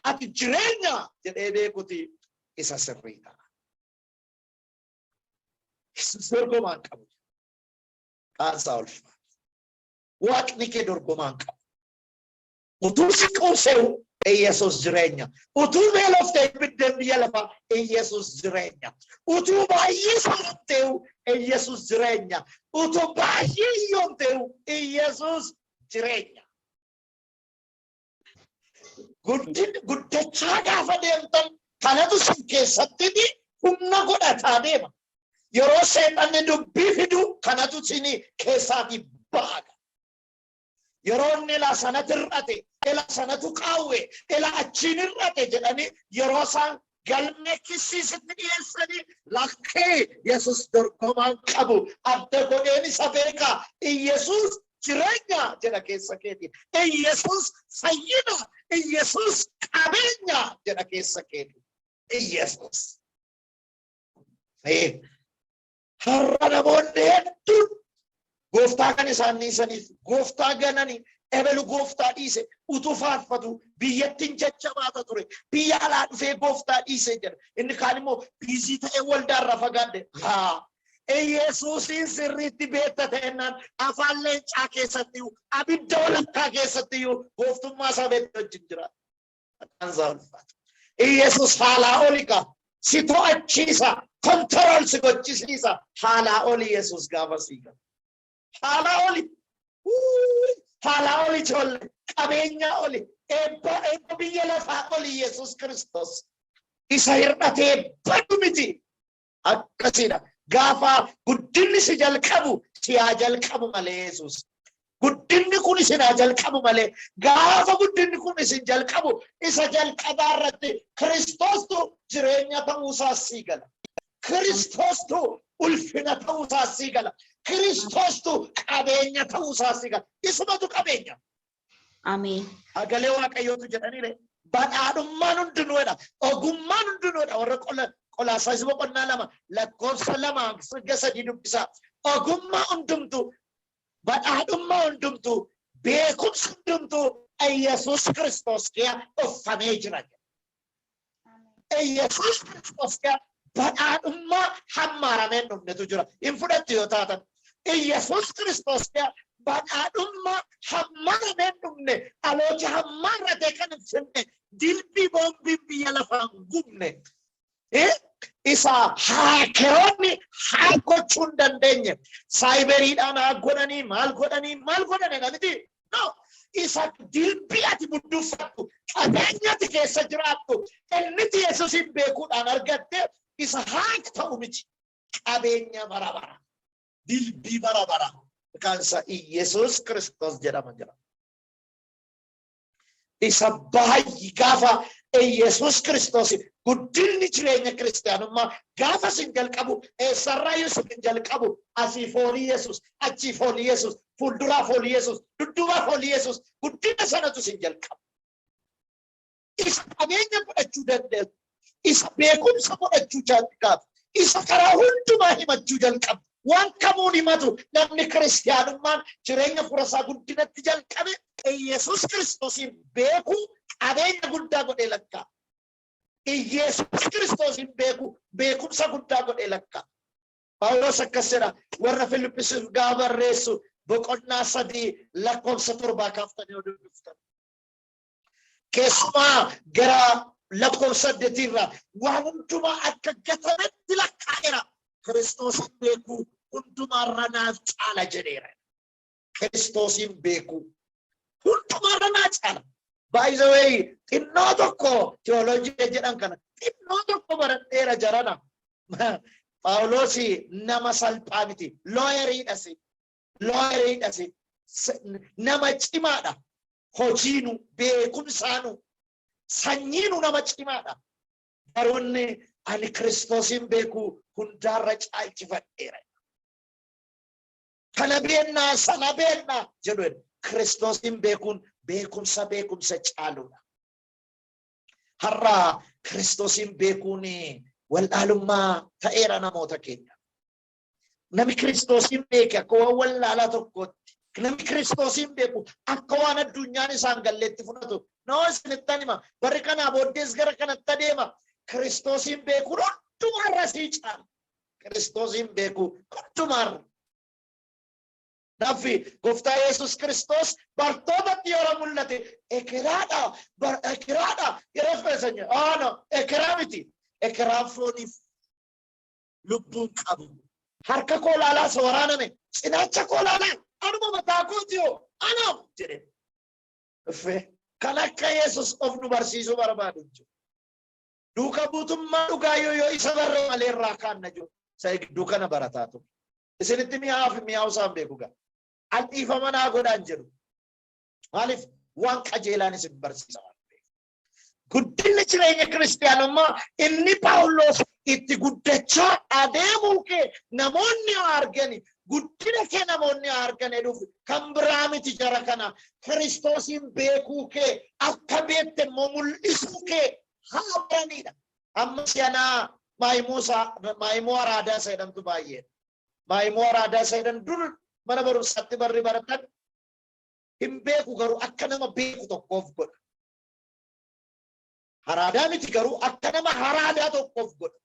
ati jireenya jedhee beekuti isa sirrii ta'a. Yesuus dorgomaa hin qabu. Maqaan isaa ulfaatu. Waaqni kee dorgomaa hin qabu. Utuu si quubseewu Iyesuus jireenya. Utuu beeloftee biddeen biyya lafaa Iyesuus jireenya. Utuu baay'ee sooramteewu Iyesuus jireenya. Utuu baay'ee hiyyoomteewu Iyesuus jireenya. Guddin guddachaa gaafa deemtan kanatu sin keessatti humna godhataa deema. Yeroo seexanni dubbii fidu kanatu sin keessaatii ba'a. Yeroo inni ilaa sanatu hir'ate, ilaa sanatu qaawwe, ilaa achiin hir'ate jedhanii yeroo isaan Galmee kissii sitti dhiyeessanii, lakkee, Yesus dorgomaan qabu, adda godheen isa beeka. Iyesuus jireenya jedha keessa keeti. Iyesuus fayyina, Iyesuus qabeenya jedha keessa keeti. Iyesuus. Har'a namoonni hedduun gooftaa kan isaan dhiisaniif, gooftaa gananii, ebelu gooftaa dhiise, utuu faarfatu biyyattiin jajjabaata ture, biyya alaa dhufee gooftaa dhiise jedha. Inni kaan immoo busy ta'ee waldaarraa fagaadhe. Haa, Yesuusiin sirriitti beekta ta'ennaan afaan leencaa keessatti, abidda walakkaa keessatti iyyuu gooftummaa isaa beekte wajjin jira. Maqaan isaa ulfaata. Yesuus haalaa oli qaba. Si to'achiisa, control si gochisiisa. Haalaa oli Yesuus gaafa sii gala. Haalaa oli. Haalaa oli ijoollee. Qabeenyaa oli. Eebba, eebba biyya lafaa oli Yesuus Kiristoos. Isa hir'atee badu miti. Akkasiidha. Gaafa guddinni si jalqabu, si haa jalqabu malee Yesuus. Guddinni kun isin haa jalqabu malee, gaafa guddinni kun isin jalqabu, isa jalqabaa irratti Kiristoostu jireenya ta'uusaa sii gala. Kiristoostu ulfina ta'uusaa sii gala. Kiristoostu qabeenya ta'uusaa sii gala. Isumatu qabeenya. Ameen. Sagalee Waaqayyootu jedhaniire. Badhaadhummaan hundinuudha. Ogummaan hundinuudha. Warra Qolaasaayis boqonnaa 2 lakkoofsa 2 hanga 3 dubbisaa. Ogummaa hundumtu, badhaadhummaa hundumtu, beekumsa hundumtu Yesuus Kiristoos kee uffamee jira. Yesuus Kiristoos kee badhaadhummaa hammaaramee hin dhumnetu jira. Hin fudhattu yoo taatan. Yesuus Kiristoos kee badhaadhummaa hammaaramee hin dhumne, dhaloota hammaarratee kan hin finne, dilbii boombiin biyya lafaa hin gubne, isa hackeroonni hack gochuu hin dandeenye, cyberiidhaan hack godhanii, maal godhanii, maal godhanii miti. No, isa dilbii ati budduuffattu, qabeenya ati keessa jiraattu, inniti Yesuusin beekuudhaan argatte, isa hack ta'u miti. Qabeenya bara bara, dilbii bara bara, maqaan isaa Iyesuus Kiristoos jedhama jira. Isa baay'ee gaafa Iyesuus Kiristoos, guddinni jireenya kiristaanummaa gaafa isin jalqabu, eessarraa isin jalqabu? Asii foolii Yesuus, achii foolii Yesuus, fuulduraa foolii Yesuus, dudduubaa foolii Yesuus, guddina sanatu isin jalqaba. Isa qabeenya godhachuu dandeessu, isa beekumsa godhachuu jalqabu, isa karaa hundumaa himachuu jalqabu. Waan kamuun himatu namni kiristaanummaan jireenya furasaa guddinatti jalqabe, Iyesuus Kiristoosiin beekuu qabeenya guddaa godhee lakkaa. Iyesuus Kiristoosiin beekuu beekumsa guddaa godhee lakkaa. Phaawulos akkas jedha, warra Filippisiif gaafa barreessu, boqonnaa 3 lakkoofsa 7 kaaftanii yoo dubbiftan. Keessumaa gara lakkoofsa 8rraa, waan hundumaa akka gatametti lakkaa'eera. Kiristoosin beekuu hundumaarra naaf caala jedheera. Kiristoosiin beekuu hundumaarra naa caala. By the way, xinnoo tokko theology jedhan kana xinnoo tokko baradheera jarana. Phaawulos nama salphaa miti. Lawyeriidhas. Lawyeriidhas. Nama cimaadha. Hojiinu, beekumsaanu, sanyiinu nama cimaadha. Garuu inni ani Kiristoosiin beeku hundaarra caalchifadheera. Kana beennaa, sana beennaa jedhu. Kiristoosiin beekuun beekumsa beekumsa caaluudha. Har'a Kiristoosiin beekuun wallaalummaa ta'eera namoota keenya. Namni Kiristoosiin beeke akka waan wallaalaa tokkootti. Namni Kiristoosiin beeku akka waan addunyaan isaan galleetti fudhatu. Noo, isinittan hima. Barri kanaa booddees gara kanatti adeema. Kiristoosiin beekuun hundumaarra sii caala. Kiristoosiin beeku hundumaarra. Naffi gooftaa Yesuus Kiristoos bartootatti yeroo mul'ate, ekeraadha, ekeraadha yeroo fedhan. No, ekeraa miti. Ekeraan fooniif lubbuun qabu. Harka koo laalaa isa waraaname, cinaacha koo laalaa, anuma mataa kooti yoo anaaf jedhe. Dhuffee kan akka Yesuus of nu barsiisuu barbaadu jiru. Duuka buutummaa dhugaa yoo isa barree malee irraa kaanna jiru. Isa gidduu kana barataa ture. Isinitti mi'aa fi mi'aawu isaan beeku gaa. Al dhiifama naa godhaan jedhu. Maaliif? Waan qajeelaan isin barsiisa waan ta'eef. Guddinni jireenya kiristiyaanummaa inni Phaawulos itti guddachaa adeemuu kee namoonni haa argani, guddina kee namoonni haa argan jedhuuf kan biraa miti. Jara kana Kiristoosiin beekuu kee, akka beekte immoo mul'isuu kee haa baranidha. Amma si'anaa maayimuu araadaa isa jedhamtu baay'eedha. Maayimuu araadaa isa jedhan dur mana barumsaatti barri baratan hin beeku, garuu akka nama beeku tokkoof godha. Haraadaa miti, garuu akka nama haraadaa tokkoof godha.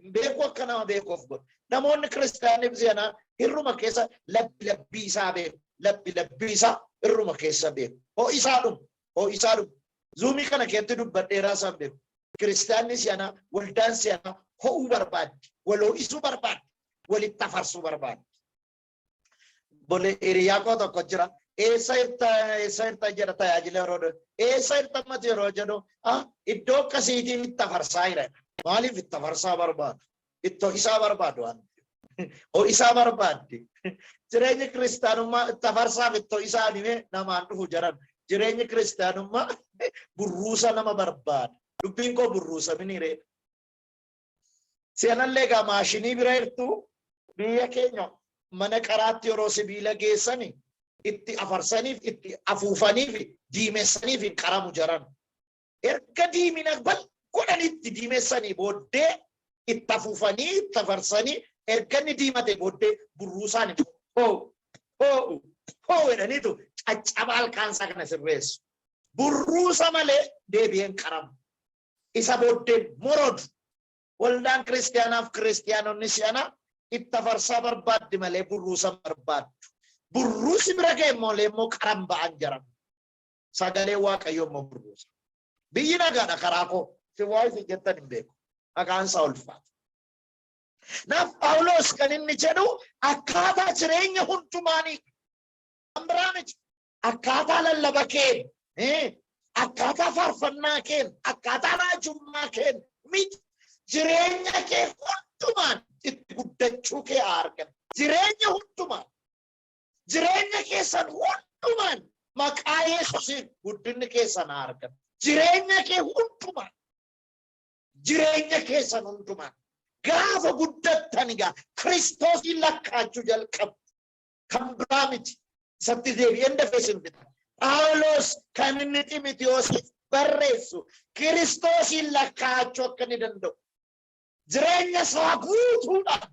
Hin beeku, akka nama beekuuf godha. Namoonni kiristaaniif si'anaa hirruma keessa labbi labbii isaa beeku. Labbi labbii isaa hirruma keessa beeku. Ho'isaa dhumu. Ho'isaa dhumu. Zoomii kana keessatti dubbadheeraa isaan beeku. Kiristaanni si'anaa, waldaan si'anaa ho'uu barbaaddi. Wal ho'isuu barbaaddi. Walitti afarsuu barbaaddi. Bole hiriyaa koo tokko jira. Eessa jirta, eessa jirta jedha tajaajila yeroo jedhu. Eessa jirta mati yeroo jedhu, ah, iddoo akkasiitiin itti afarsaa jira. Maaliif itti afarsaa barbaadu? Itti ho'isaa barbaadu waan ta'eef. Ho'isaa barbaaddi. Jireenyi kiristaanummaa itti afarsaaf itti ho'isaa dhimee namaan dhufu jaran. Jireenyi kiristaanummaa burruusa nama barbaada. Dubbiin koo burruusa miniiree. Si'anallee egaa maashinii bira jirtu. Biyya keenya mana qaraatti yeroo sibiila geessani itti afarsaniif, itti afuufaniif, diimessaniif hin qaramu jaran. Erga diimina bal godhanitti diimessanii booddee itti afuufanii itti afarsanii, erga inni diimate booddee burruusaan immoo hoo hoo hoo jedhaniitu caccaba halkaansaa kana sirreessu. Burruusa malee deebi'ee hin qaramu. Isa booddee morodu. Waldaan kiristiyaanaaf kiristiyaanonni si'ana itti afarsaa barbaaddi malee burruusa barbaaddu. Burruusi bira ga'e immoo qaran ba'an jaran. Sagalee Waaqayyoo immoo burruusa. Biyyi nagaadha karaa koo. Si waa isin jettan hin beeku. Maqaan isaa ulfaata. Naaf Phaawulos kan inni jedhu akkaataa jireenya hundumaanii, kan biraa miti. Akkaataa lallaba keen, akkaataa faarfannaa keen, akkaataa raajummaa keen miti. Jireenya kee hundumaan itti guddachuu kee haa argan. Jireenya hundumaan. Jireenya keessan hundumaan maqaa Yesuusiin guddinni keessan haa argan. Jireenya kee hundumaan. Jireenya keessan hundumaan. Gaafa guddattan egaa Kiristoosiin lakkaachuu jalqabdu. Kan biraa miti. Isatti deebi'een dafee sin bita. Phaawulos kan inni Ximitiyoosiif barreessu Kiristoosiin lakkaa'achuu akka inni danda'u. Jireenya isaa guutuudhaan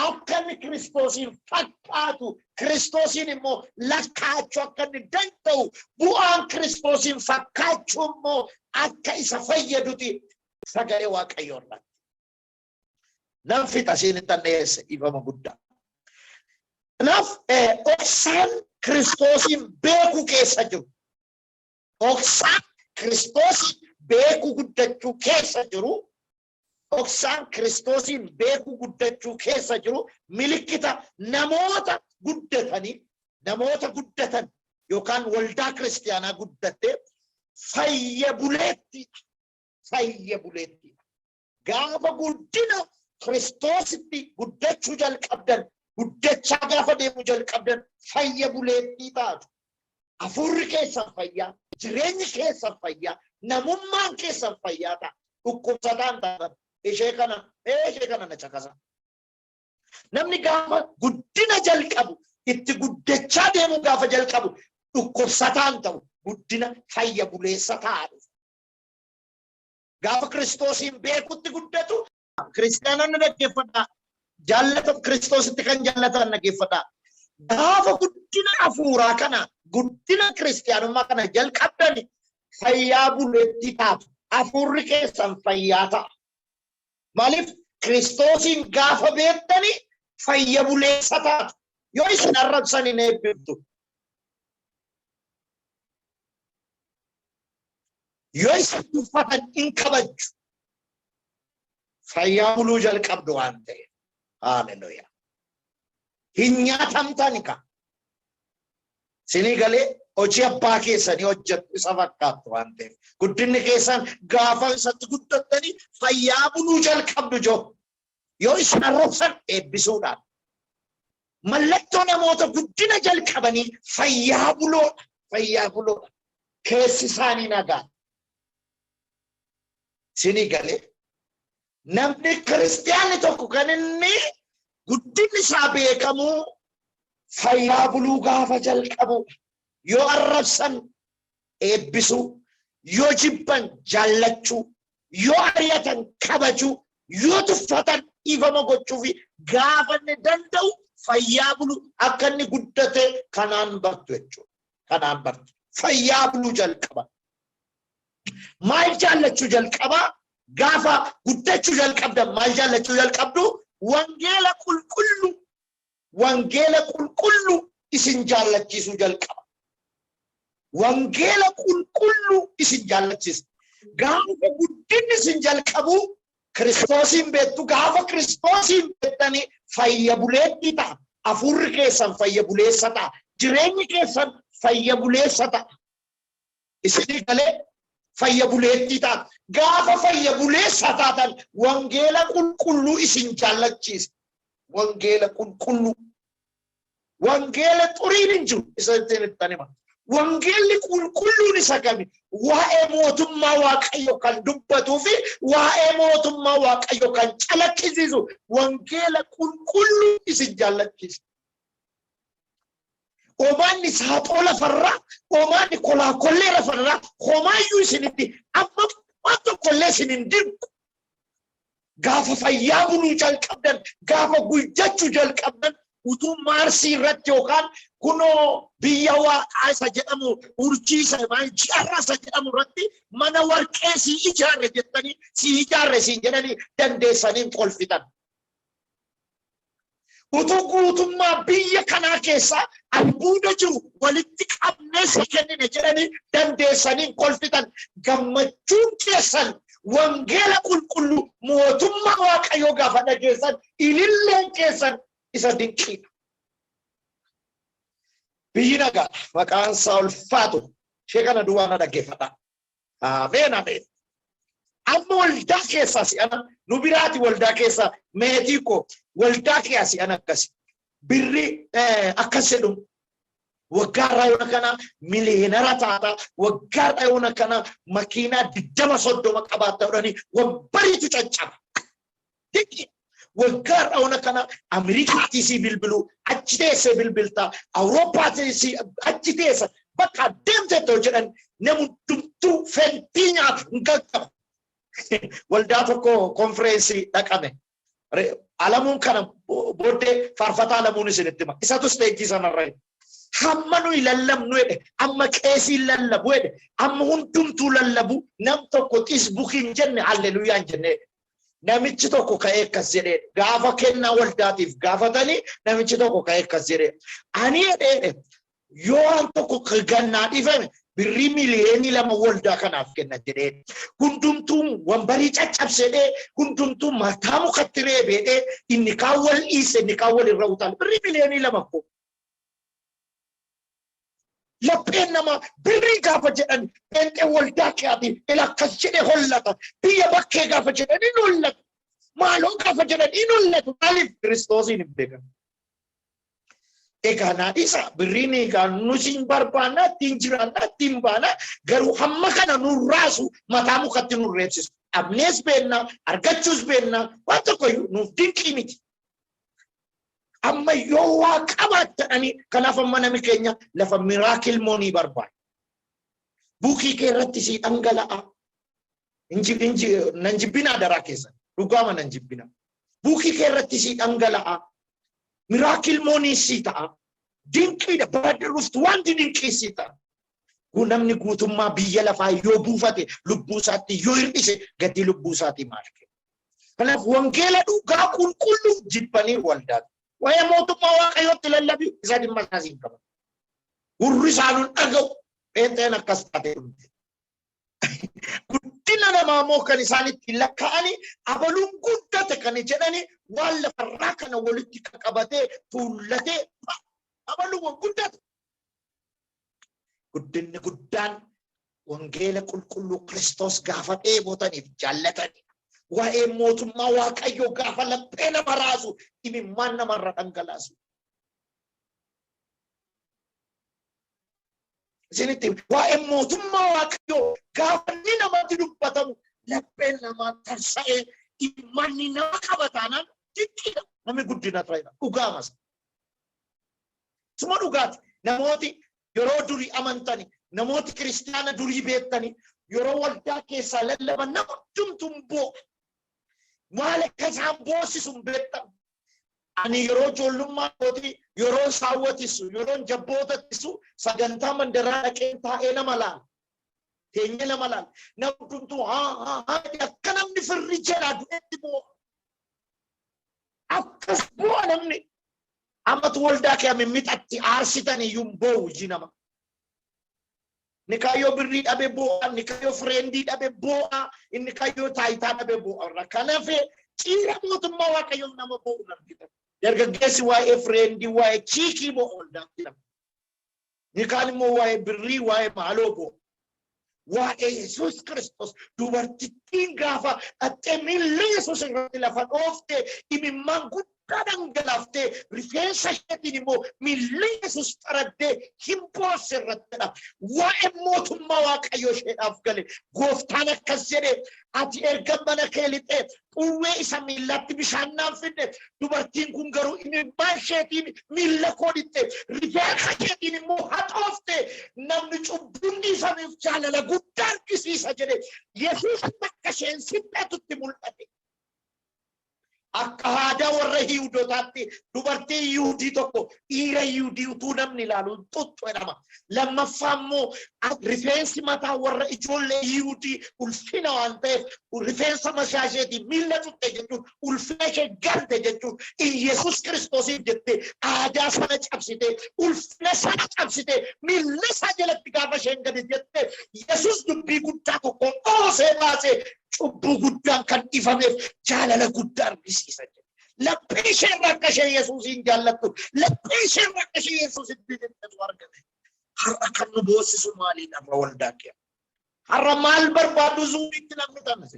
akka inni Kiristoosiin fakkaatu, Kiristoosiin immoo lakkaa'achuu akka inni danda'u, bu'aan Kiristoosiin fakkaachuu immoo akka isa fayyaduti sagalee Waaqayyoo irratti. Nan fixa, siin ittan dhiyeesse, dhiifama guddaa. Kanaaf dhoksaan Kiristoosiin beekuu keessa jiru. Dhoksaan Kiristoosiin beekuu guddachuu keessa jiru. Dhoksaan Kiristoosiin beekuu guddachuu keessa jiru milikkita namoota guddatanii, namoota guddatan yookaan waldaa kiristiyaanaa guddattee fayya buleettiidha. Fayya buleettiidha. Gaafa guddina Kiristoositti guddachuu jalqabdan, guddachaa gaafa deemuu jalqabdan, fayya buleettii taatu. Hafuurri keessan fayyaa, jireenyi keessan fayyaa, namummaan keessan fayyaa ta'a. Dhukkubsataan taatan ishee kana na caqasa. Namni gaafa guddina jalqabu, itti guddachaa deemuu gaafa jalqabu, dhukkubsataan ta'u, guddina fayya buleessa ta'a dhufa. Gaafa Kiristoosiin beekutti guddatu, kiristaanonni dhaggeeffadhaa. Jaallata Kiristoositti kan jaallatan dhaggeeffadhaa. Gaafa guddina hafuuraa kana, guddina kiristiyaanummaa kana jalqabdan, fayyaa buleetti taatu. Hafuurri keessan fayyaa ta'a. Maaliif? Kiristoosiin gaafa beektani fayya buleessa taatu. Yoo isin arrabsan hin eebbiftu. Yoo isin tuffatan hin kabajju. Fayyaa buluu jalqabdu waan ta'eef. Haaleluyyaa. Hin nyaatamtani ka. Sinii galee hojii abbaa keessanii hojjettu isa fakkaattu waan ta'eef. Guddinni keessan gaafa isatti guddattanii fayyaa buluu jalqabdu joo. Yoo isin arrabsan eebbisuudhaan. Mallattoo namoota guddina jalqabanii fayyaa buloodha. Fayyaa buloodha. Keessi isaanii nagaa. Isinii galee, namni kiristiyaanni tokko kan inni guddinni isaa beekamu fayyaa buluu gaafa jalqabu, yoo arrabsan eebbisuu, yoo jibban jaallachuu, yoo ari'atan kabajuu, yoo tuffatan dhiifama gochuu fi gaafa inni danda'u fayyaa bulu akka inni guddate kanaan bartu jechuudha. Kanaan bartu. Fayyaa buluu jalqaba. Maal jaallachuu jalqaba? Gaafa guddachuu jalqabdan maal jaallachuu jalqabdu? Wangeela qulqulluu. Wangeela qulqulluu isin jaallachiisuu jalqaba. Wangeela qulqulluu isin jaallachiisa. Gaafa guddinni isin jalqabu Kiristoosiin beektu. Gaafa Kiristoosiin beektanii fayya buleettii ta'a. Hafuurri keessan fayya buleessa ta'a. Jireenyi keessan fayya buleessa ta'a. Isinii galee, fayya buleettii ta'a. Gaafa fayya buleessa taatan wangeela qulqulluu isin jaallachiisa. Wangeela qulqulluu. Wangeela xuriin hin jiru isa ittiin ittan hima. Wangeelli qulqulluun isa kami? Waa'ee mootummaa Waaqayyo kan dubbatuu fi waa'ee mootummaa Waaqayyo kan calaqqisiisu wangeela qulqulluu isin jaallachiisa. Omaanni saaxoo lafarraa, omaanni kolaakollee lafarraa homaayyuu isinitti amma waan tokkollee isin hin dinqu. Gaafa fayyaa buluu jalqabdan, gaafa guddachuu jalqabdan, utuu Maarsii irratti yookaan kunoo biyya waaqaa isa jedhamu, urjii isa maal ji'arra isa jedhamu irratti mana warqee sii ijaarre jettanii, sii ijaarre siin jedhanii dandeessanii hin kolfitan. Utuu guutummaa biyya kanaa keessaa albuuda jiru walitti qabnee si kennine jedhanii dandeessanii hin kolfitan. Gammachuun keessan wangeela qulqulluu mootummaa Waaqayyoo gaafa dhageessan ililleen keessan isa dinqiidha. Biyyi nagaa maqaan isaa ulfaatu, ishee kana duwwaa na dhaggeeffadha. Ameen, ameen. Amma waldaa keessaa si'ana nu biraati, waldaa keessaa meetii koo, waldaa kee si'ana akkasi. Birri akkas jedhu, waggaa irraa yoona kana miliyeenara taata, waggaa irraa yoona kana makiinaa 20 30 qabaatta jedhanii wambariitu caccaba. Dinqii. Waggaa irraa yoona kana Ameerikaatii sii bilbilu, achi teessee bilbilta, Awurooppaatii sii achi teessa, bakka deemteettoo jedhan nama hundumtuu fentii nyaatu hin gaggaba. Waldaa tokko konfireensii dhaqame. Alamuun kana booddee faarfataa Alamuun isinitti hima. Isatu isteejjii sanarra jira. Hamma nuyi lallabnu jedhe, amma qeesiin lallabu jedhe, amma hundumtuu lallabu, nam tokko xisbuk hin jenne, halleluuyaa hin jenne. Namichi tokko ka'ee akkas jedhee, gaafa kennaa waldaatiif gaafatanii, namichi tokko ka'ee akkas jedhee, ani jedhee, yoo waan tokko gannaa dhiifame birrii 2 miliyoona waldaa kanaaf kenna jedhee, hundumtuu wambarii caccabsedhee, hundumtuu mataa mukatti reebeedhee, inni kaan wal dhiise, inni kaan wal irra utaale. Birrii 2 miliyoona ko lapheen namaa birrii gaafa jedhan, pheenxee waldaa keetii ila akkas jedhee hollata. Biyya bakkee gaafa jedhan hin hollatu. Maaloo gaafa jedhan hin hollatu. Maaliif? Kiristoosiin hin beekan. Egaa naa dhiisa, birriin egaa nuti hin barbaanna, ittiin jiraanna, ittiin baana, garuu hamma kana nu raasu, mataa mukatti nu reebsisu. Dhabnees beenna, argachuus beenna, waan tokkoyyuu nuuf dinqii miti. Amma yoo waa qabaattanii, kanaaf amma nami keenya lafa miracle money barbaada. Buukii kee irratti sii dhangala'a. Nan jibbinaa, daraa keessan. Dhugaama nan jibbina. Buukii kee irratti sii dhangala'a. Miracle money sii ta'a. Dinqiidha. Bara dhuftu wanti dinqii sii ta'a. Namni guutummaa biyya lafaa yoo buufate, lubbuu isaatti yoo hir'ise, gatii lubbuu isaatii maal kenna? Kanaaf wangeela dhugaa qulqulluu jibbanii waldaa. Waa'ee mootummaa Waaqayyootti lallabi, isa dhimma isaas hin qaban. Gurri isaan hin dhaga'u. Pheenxeen akkas taatee dhumte. Guddina namaa immoo kan isaan ittiin lakkaa'anii abaluun guddate kan jedhani waan lafarraa kana walitti qabatee tuullatee abaluun guddate. Guddinni guddaan wangeela qulqulluu Kiristoos gaafa dheebotaniif jaallatani. Waa'ee mootummaa Waaqayyoo gaafa laphee nama raasu, imimmaan namarra dhangalaasu. Isinitti waa'ee mootummaa Waaqayyoo gaafa inni namatti dubbatamu lapheen nama namaa tarsa'ee imimmanni nama qaba taanaan dinqiidha. Namni guddina turedha. Dhugaamas. Suma dhugaati. Namooti yeroo durii amantani, namooti kiristaana durii beektani, yeroo waldaa keessaa lallaban nama hundumtuu hin boo'a. Maal akka isaan boosisu hin beektamu. Ani yeroo ijoollummaa kootii yeroon saawwatissu, yeroon jabbootattisu sagantaa mandaraa dhaqeen taa'ee nama laala. Teenyee nama laala. Nama hundumtuu haa haa haa jedhee akka namni firri jalaa du'etti boo'a. Akkas boo'a namni. Ammatu waldaa kee mixatti aarsitan iyyuu hin boo'u iji nama. Inni kaayyoo birrii dhabe boo'a, inni kaayyoo friendii dhabe boo'a, inni kaayyoo taayitaa dhabe boo'a. Kanaaf ciira mootummaa Waaqayyoof nama boo'u hin argitan. Dargaggeessi waa'ee friendii, waa'ee chickii boo'a waldaatti nama. Inni kaan immoo waa'ee birrii, waa'ee maaloo boo'a. Waa'ee Yesuus Kiristoos dubartittiin gaafa dhattee miilla Yesuus irratti lafa dhoofte, imimmaan guddaa dhangalaaftee, rifeensa isheetiin immoo miilla Yesuus xaraddee hin boosse irrattidha. Waa'ee mootummaa Waaqayyoo isheedhaaf gale. Gooftaan akkas jedhe: "Ati erga mana kee lixee xuwwee isa miillatti bishaan naan fidde. Dubartiin kun garuu imimmaan isheetiin miilla koo dhiqxe, rifeensa isheetiin immoo haxoofte. Namni cubbuun dhiifameef jaalala guddaa argisiisa" jedhe. Yesuus bakka isheen sixxatutti mul'ate. Akka aadaa warra Yihudotaatti dubartiin Yihudii tokko dhiira Yihudii utuu namni ilaalu hin xuxxu jedhama. Lammaffaa immoo rifeensi mataa warra ijoollee Yihudii ulfina waan ta'eef, rifeensa mataa isheetiin miilla xuxxe jechuun ulfina ishee galte jechuun, Iyyasuus Kiristoosiif jettee aadaa sana cabsitee, ulfina sana cabsitee, miilla isaa jalatti gaafa isheen gadi jettee, Yesuus dubbii guddaa tokko dhoosee baasee, "Cubbuu guddaan kan dhiifameef jaalala guddaa argisiisa" jedhe. Laphee ishee irraa akka ishee Yesuusiin jaallattu, laphee ishee irraa akka ishee Yesuusitti jettetu argame. Har'a kan nu boosisu maaliidha irra waldaa kee? Har'a maal barbaadu Zoomiitti namni tanase?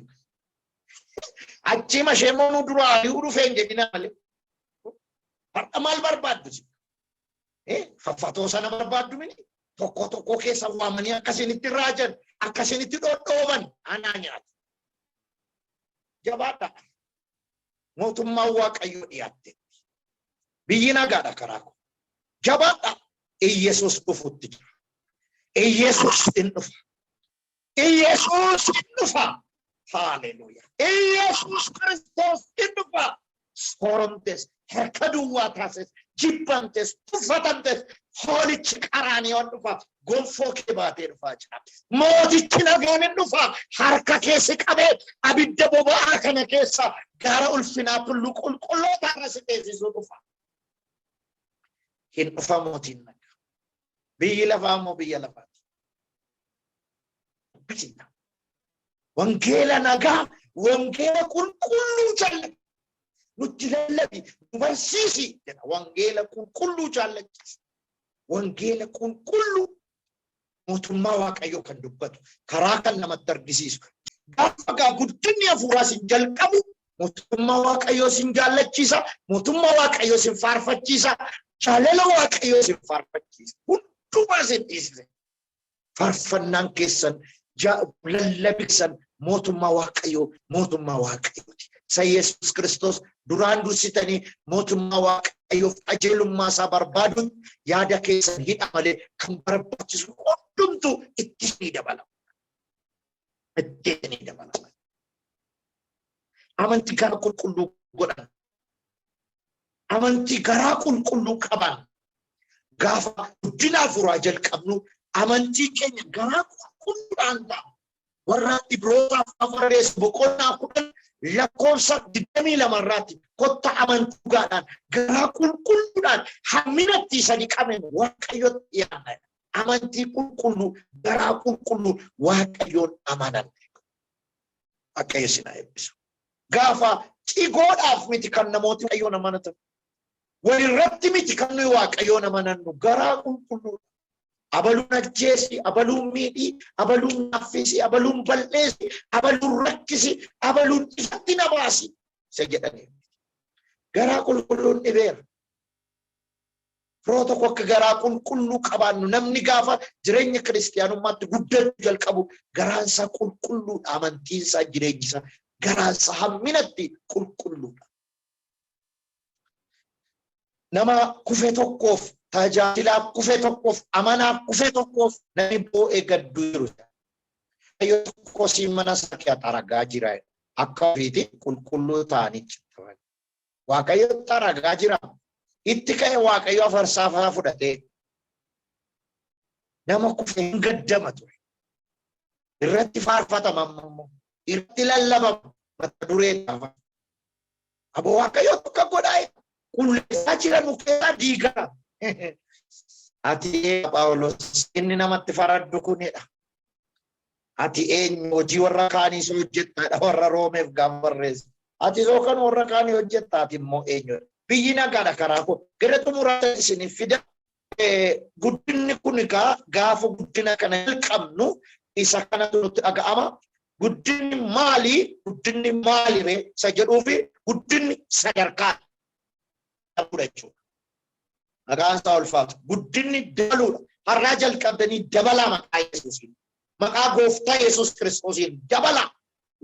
Achii mashee immoo nu duraa ari'uu dhufee hin jedhina malee. Har'a maal barbaaddu? Faffatoo sana barbaaddu mini? Tokko tokko keessa waamanii akkasinitti raajan, akkasinitti dhodhooban anaa nyaatu. Jabaadha. Mootummaan Waaqayyoo dhiyaatte. Biyyi nagaadha karaa koo. Jabaadha. Iyyasuus dhufutti jira. Iyyasuus in dhufa. Iyyasuus in dhufa. Haaleluuyaa. Iyyasuus Kiristoos in dhufa. Sooromtes, harka duwwaa taases, jibbamtes, tuffatamtes, hoolichi qaraaniyoon dhufa. Gonfoo kee baatee dhufaa jira. Mootichi nagaan in dhufa. Harka kee si qabee abidda boba'aa kana keessa gaara ulfinaa tulluu qulqulloota irra si teessisuu dhufa. Hin dhufa mootiin nagaa. Biyyi lafaa immoo biyya lafaati. Dubbisiidha. Wangeela nagaa, wangeela qulqulluu jaallatu. Nutti lallabi, nu barsiisi jedha. Wangeela qulqulluu jaallachiisa. Wangeela qulqulluu mootummaa Waaqayyoo kan dubbatu, karaa kan namatti argisiisu. Gaafa gaa guddinni hafuuraa sin jalqabu, mootummaa Waaqayyoo sin jaallachiisa, mootummaa Waaqayyoo sin faarfachiisa, jaalala Waaqayyoo sin faarfachiisa. Hundumaa sin dhiisise. Faarfannaan keessan, lallabiksan mootummaa Waaqayyoo, mootummaa Waaqayyooti. Isa Yesuus Kiristoos duraan dursitanii mootummaa Waaqayyoof qajeelummaa isaa barbaaduun yaada keessan hidha malee kan barbaachisu hundumtuu itti ni dabalama. Itti ni dabalama. Amantii garaa qulqulluu godhan. Amantii garaa qulqulluu qaban. Gaafa guddina hafuuraa jalqabnu amantii keenya garaa qulqulluudhaan ta'a. Warra Ibrootaaf barreesse boqonnaa 10 lakkoofsa 22 irraatti, "Kotta amantii dhugaadhaan garaa qulqulluudhaan hamminatti isa dhiqameen Waaqayyotti dhiyaanna." Amantii qulqulluu, garaa qulqulluu Waaqayyoon amanan. Waaqayyo isin haa eebbisu. Gaafa cigoodhaaf miti kan namooti Waaqayyoon amanatan. Walirratti miti kan nuyi Waaqayyoon amanannu, garaa qulqulluudha. Abaluun ajjeesi, abaluun miidhii, abaluun naaffisi, abaluun bal'eessi, abaluun rakkisi, abaluun ifatti na baasi isa jedhanii. Garaa qulqulluun dhibeera. Firoota koo, akka garaa qulqulluu qabaannu. Namni gaafa jireenya kiristiyaanummaatti guddachuu jalqabu garaansaa qulqulluudha. Amantiinsaa, jireenyisaa, garaansaa hamminatti qulqulluudha. Nama kufe tokkoof, tajaajilaa kufe tokkoof, amanaa kufe tokkoof namni boo'ee gadduu jiru. Waaqayyo tokko si mana isaa kee xaragaa jira. Akka ofiitti qulqulluu ta'anii cittaman. Waaqayyo xaragaa jira. Itti ka'e Waaqayyo afarsaa fa'aa fudhatee nama kufe hin gaddama ture. Irratti faarfatama amma immoo. Irratti lallabama mata duree gaafa. Aboo, Waaqayyo akka godhaa qulleessaa jira, nu keessaa diigaa. Ati Phaawulos inni namatti faraddu kunidha. Ati eenyu? Hojii warra kaanii si hojjettaadha warra Roomeef gaafa barreessu. Ati soo kan warra kaanii hojjetta, ati immoo eenyudha? Biyyi nagaadha karaa koo. Gara xumuraatti isiniif fida. Guddinni kun egaa gaafa guddina kana jalqabnu isa kanatu nutti dhaga'ama. Guddinni maali? Guddinni maali ree? Isa jedhuu fi guddinni sadarkaa jechuudha. Maqaan isaa ulfaatu. Guddinni dabaluudha. Har'aa jalqabdanii dabalaa maqaa Yesuusiin. Maqaa Gooftaa Yesuus Kiristoosiin dabalaa.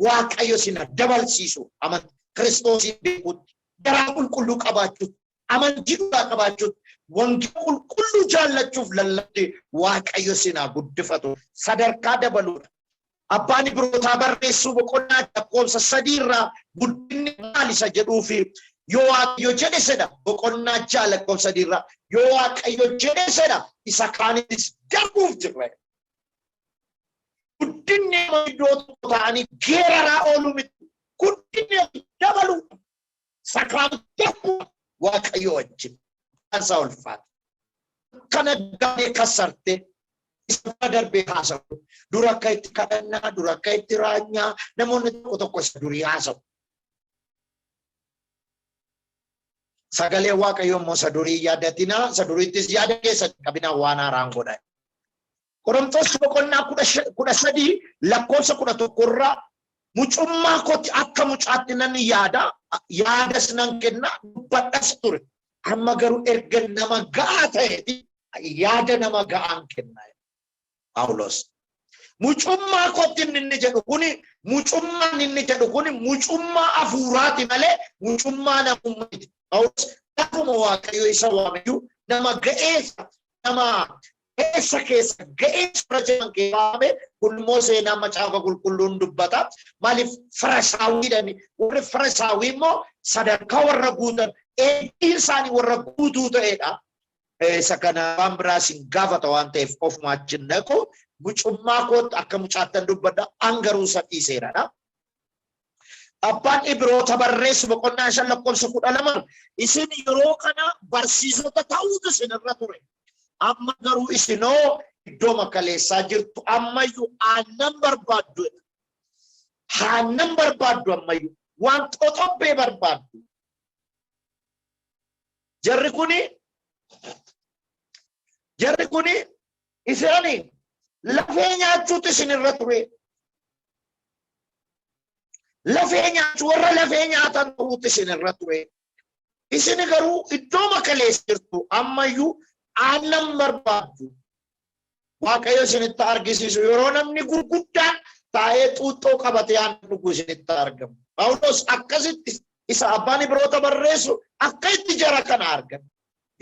Waaqayyo isin dabalsiisu amantii Kiristoosiin beekuutti, garaa qulqulluu qabaachuutti, amantii dhugaa qabaachuutti, wangeela qulqulluu jaallachuuf lallabde Waaqayyo isin haa guddifatu. Sadarkaa dabaluudha. Abbaan Ibrootaa barreessuu boqonnaa lakkoofsa 3 irraa guddinni maal isa jedhuu fi yoo Waaqayyo jedhe sedha, boqonnaa 6 lakkoofsa 3 irraa, yoo Waaqayyo jedhe sedha, isa kaanitis darbuuf jirra. Guddinni nama iddoo tokko ta'anii geeraraa ooluu miti. Guddinni dabaluu, sakaan darbuu Waaqayyo wajjin. Isaa ulfaata. Kana gaadee kassarte isa bira darbee haasa'u. Dura akka itti kadhannaa, dura akka itti raanyaa, namoonni tokko tokko isa durii haasa'u. Sagalee Waaqayyo immoo isa durii yaadatinaa, isa duriittis yaada keessatti qabinaa, waan haaraan godha. Qorontos boqonnaa 13 lakkoofsa 11 irraa, mucummaa kootti akka mucaatti nan yaada, yaadas nan kenna, dubbadhas ture. Amma garuu erga nama ga'aa ta'eeti yaada nama ga'aan kenna. Phaawulos. Mucummaa kootti inni jedhu kuni, mucummaan inni jedhu kuni mucummaa hafuuraati malee mucummaa namummaati. Phaawulos gaafuma Waaqayyo isa waameyyuu nama ga'eessa, nama keessa keessa ga'eessa irra jiran keessaa waame. Kun immoo seenaa Macaafa Qulqulluun dubbata. Maaliif Farisaawwiidhaan? Warri Farisaawwii immoo sadarkaa warra guutan, eeggiin isaanii warra guutuu ta'edha. Isa kana waan biraas hin gaafata waan ta'eef ofuma achi naqu. Mucummaa kootti akka mucaattan dubbadha, an garuu isa dhiiseeradha. Abbaan Ibroota barreessu boqonnaa 5 lakkoofsa 12, isin yeroo kana barsiisota ta'uutu isinirra ture. Amma garuu isinoo iddoo makaleessaa jirtu, ammayyuu aannan barbaaddu. Aannan barbaaddu, ammayyuu waan xoxobbee barbaaddu. Jarri kuni isaan lafee nyaachuutu isinirra ture. Lafee nyaachuu, warra lafee nyaatan ta'uutu isinirra ture. Isin garuu iddoo makaleessa jirtu, ammayyuu aannan barbaaddu. Waaqayyo isinitti argisiisu, yeroo namni gurguddaan taa'ee xuuxxoo qabatee aannan dhugu isinitti argamu. Phaawulos akkasitti isa abbaan Ibroota barreessu akka itti jara kana argan.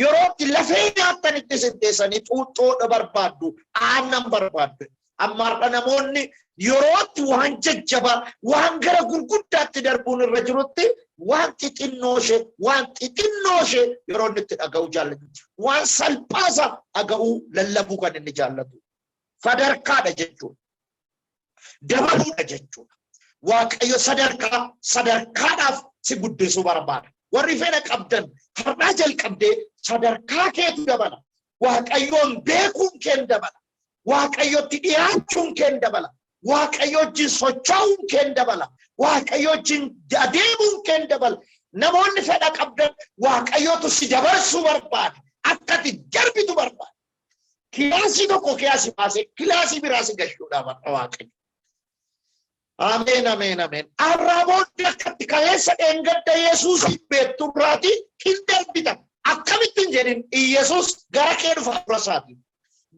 Yeroo itti lafee nyaattanitti isin teessanii xuuxxoodha barbaaddu, aannan barbaaddu. Amma har'a namoonni yeroo itti waan jajjabaa, waan gara gurguddaatti darbuun irra jirutti, waan xixinnoo ishee, waan xixinnoo ishee yeroo inni itti dhaga'uu jaallatu. Waan salphaasa dhaga'uu, lallabuu kan inni jaallatu. Sadarkaadha jechuudha. Dabaluudha jechuudha. Waaqayyo sadarkaa sadarkaadhaaf si guddisuu barbaada. Warri fedha qabdan, har'aa jalqabdee sadarkaa keetu dabala. Waaqayyoon beekuun keen dabala. Waaqayyotti dhiyaachuun keen dabala. Waaqayyo wajjin socho'uun keen dabala. Waaqayyo wajjin adeemuun keen dabala. Namoonni fedha qabdan, Waaqayyotu si dabarsuu barbaada. Akka ati darbitu barbaada. Kilaasii tokko kilaasii baasee kilaasii biraa si gashuudhaaf har'a Waaqayyo. Ameen, ameen, ameen. Har'aa booddee akkatti kaleessa dheengadda Yesuusiin beekturraati hin darbita. Akkamitti hin jedhin, Iyesuus gara kee dhufa dura isaati.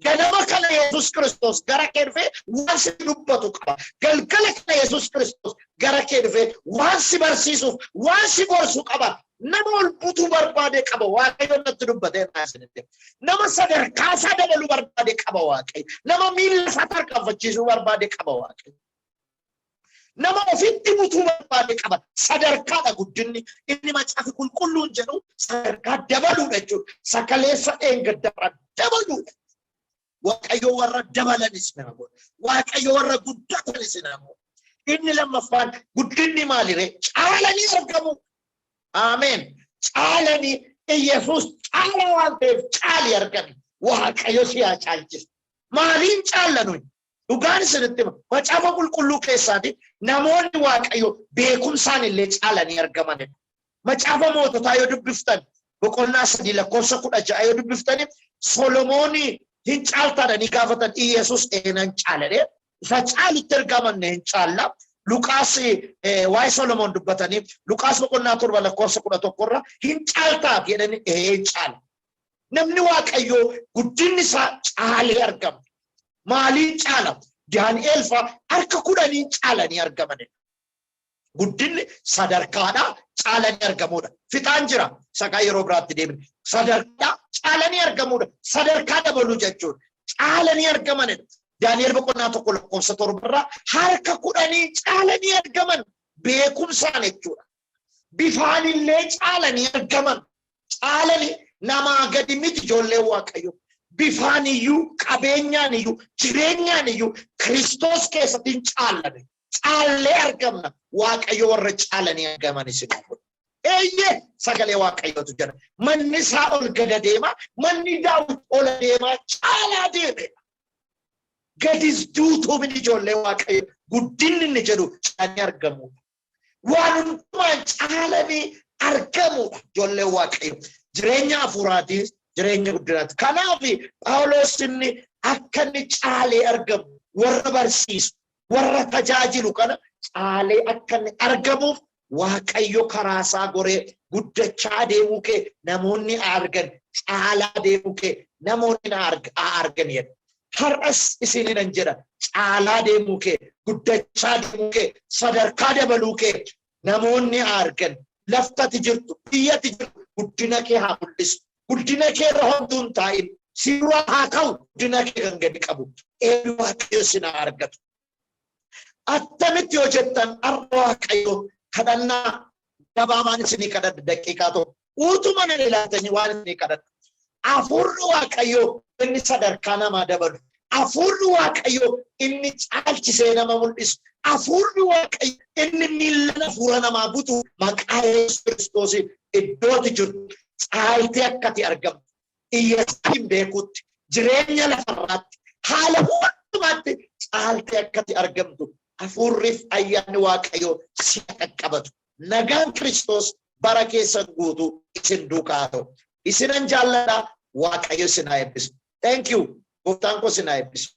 Ganama kana Yesuus Kiristoos gara kee dhufee waan si dubbatu qaba. Galgala kana Yesuus Kiristoos gara kee dhufee waan si barsiisuuf, waan si gorsu qaba. Nama ol butuu barbaade qaba. Waaqayyo natti dubbatee naa isinitti. Nama sadarkaa isaa dabaluu barbaade qaba Waaqayyo. Nama miilla isaa tarkaanfachiisuu barbaade qaba Waaqayyo. Nama ofitti butuu barbaade qaba. Sadarkaadha guddinni. Inni Macaafi Qulqulluun jedhu sadarkaa dabaluudha jechuudha. Sakaleessa dheengaddarraa dabaluudha. Waaqayyo warra dabalanis nama godha. Waaqayyo warra guddatanis nama godha. Inni lammaffaan guddinni maaliree? Caalanii argamu. Ameen. Caalanii, Iyyasuus caala waan ta'eef caali argami. Waaqayyo si haa caalchisu. Maaliin caalla nuyi? Dhugaan isinitti hima. Macaafa Qulqulluu keessaati namoonni Waaqayyo beekumsaan illee caalanii argamanidha. Macaafa Moototaa yoo dubbiftan, boqonnaa 3 lakkoofsa 16 yoo dubbiftan, Solomoonii hin caaltaadhanii gaafatan. Iyyasuus eenan caaladhe. Isa caalutti ergamanne hin caalla. Luqaas waa'ee Solomoon dubbatanii Luqaas boqonnaa 7 lakkoofsa 11 irra hin caaltaa jedhanii, ee hin caala. Namni Waaqayyoo guddinni isaa caalee argama. Maaliin caala? Daani'eel fa'a harka 10n caalanii argamanidha. Guddinni sadarkaadhaa caalanii argamuudha. Fixaan jira. Sakaa yeroo biraatti deemne. Sadarkaa caalanii argamuudha. Sadarkaa dabaluu jechuudha. Caalanii argamanidha. Daani'el boqonnaa 1 lakkoofsa 7rraa harka 10n caalanii argaman beekumsaan jechuudha. Bifaanillee caalanii argaman. Caalanii namaa gadi miti ijoolleen Waaqayyo. Bifaan iyyuu, qabeenyaan iyyuu, jireenyaan iyyuu Kiristoos keessatti hin caallame. Caallee argamna. Waaqayyo warra caalanii argaman isin haa godhu. Eeyyee, sagalee Waaqayyootu jira. Manni isaa ol gada deema. Manni Daawit ol deemaa caalaa deeme. Gadis duutuu miti ijoollee Waaqayyo. Guddinni inni jedhu caalanii argamuudha. Waan hundumaan caalanii argamuudha ijoolleen Waaqayyo. Jireenya hafuuraatiis, jireenya guddinaati. Kanaaf Phaawulos inni akka inni caalee argamu warra barsiisu, warra tajaajilu kana caalee akka inni argamuuf Waaqayyo karaa isaa goree guddachaa deemuu kee namoonni haa argan, caalaa deemuu kee namoonni haa argan jedha. Har'as isiniinan jedha, caalaa deemuu kee, guddachaa deemuu kee, sadarkaa dabaluu kee namoonni haa argan. Lafti ati jirtu, biyya ati jirtu guddina kee haa mul'isu. Guddina kee irra homtuu hin taa'in. Sirraa haa ka'u guddina kee kan gadi qabu. Eebbi Waaqayyo isin haa argatu. Attamitti yoo jettan, har'a Waaqayyo kadhannaa gabaabaan isinii kadhadha, daqiiqaa tokko. Utuma nan ilaaltanii waan isinii kadhadha. Hafuurri Waaqayyoo inni sadarkaa namaa dabalu. Hafuurri Waaqayyoo inni caalchisee nama mul'isu. Hafuurri Waaqayyoo inni miilla hafuura namaa butu maqaa Yesuus Kiristoosiin iddooti jirtu caaltee akkati argamtu. Iyyasuusin beekuutti, jireenya lafarraatti, haala hundumaatti caaltee akkati argamtu hafuurriif ayyaanni Waaqayyoo si qaqqabatu. Nagaan Kiristoos bara keessan guutuu isin duukaa haa ta'u. Isinan jaalladha. Waaqayyo isin haa eebbisu. Thank you. Gooftaan koo isin haa eebbisu.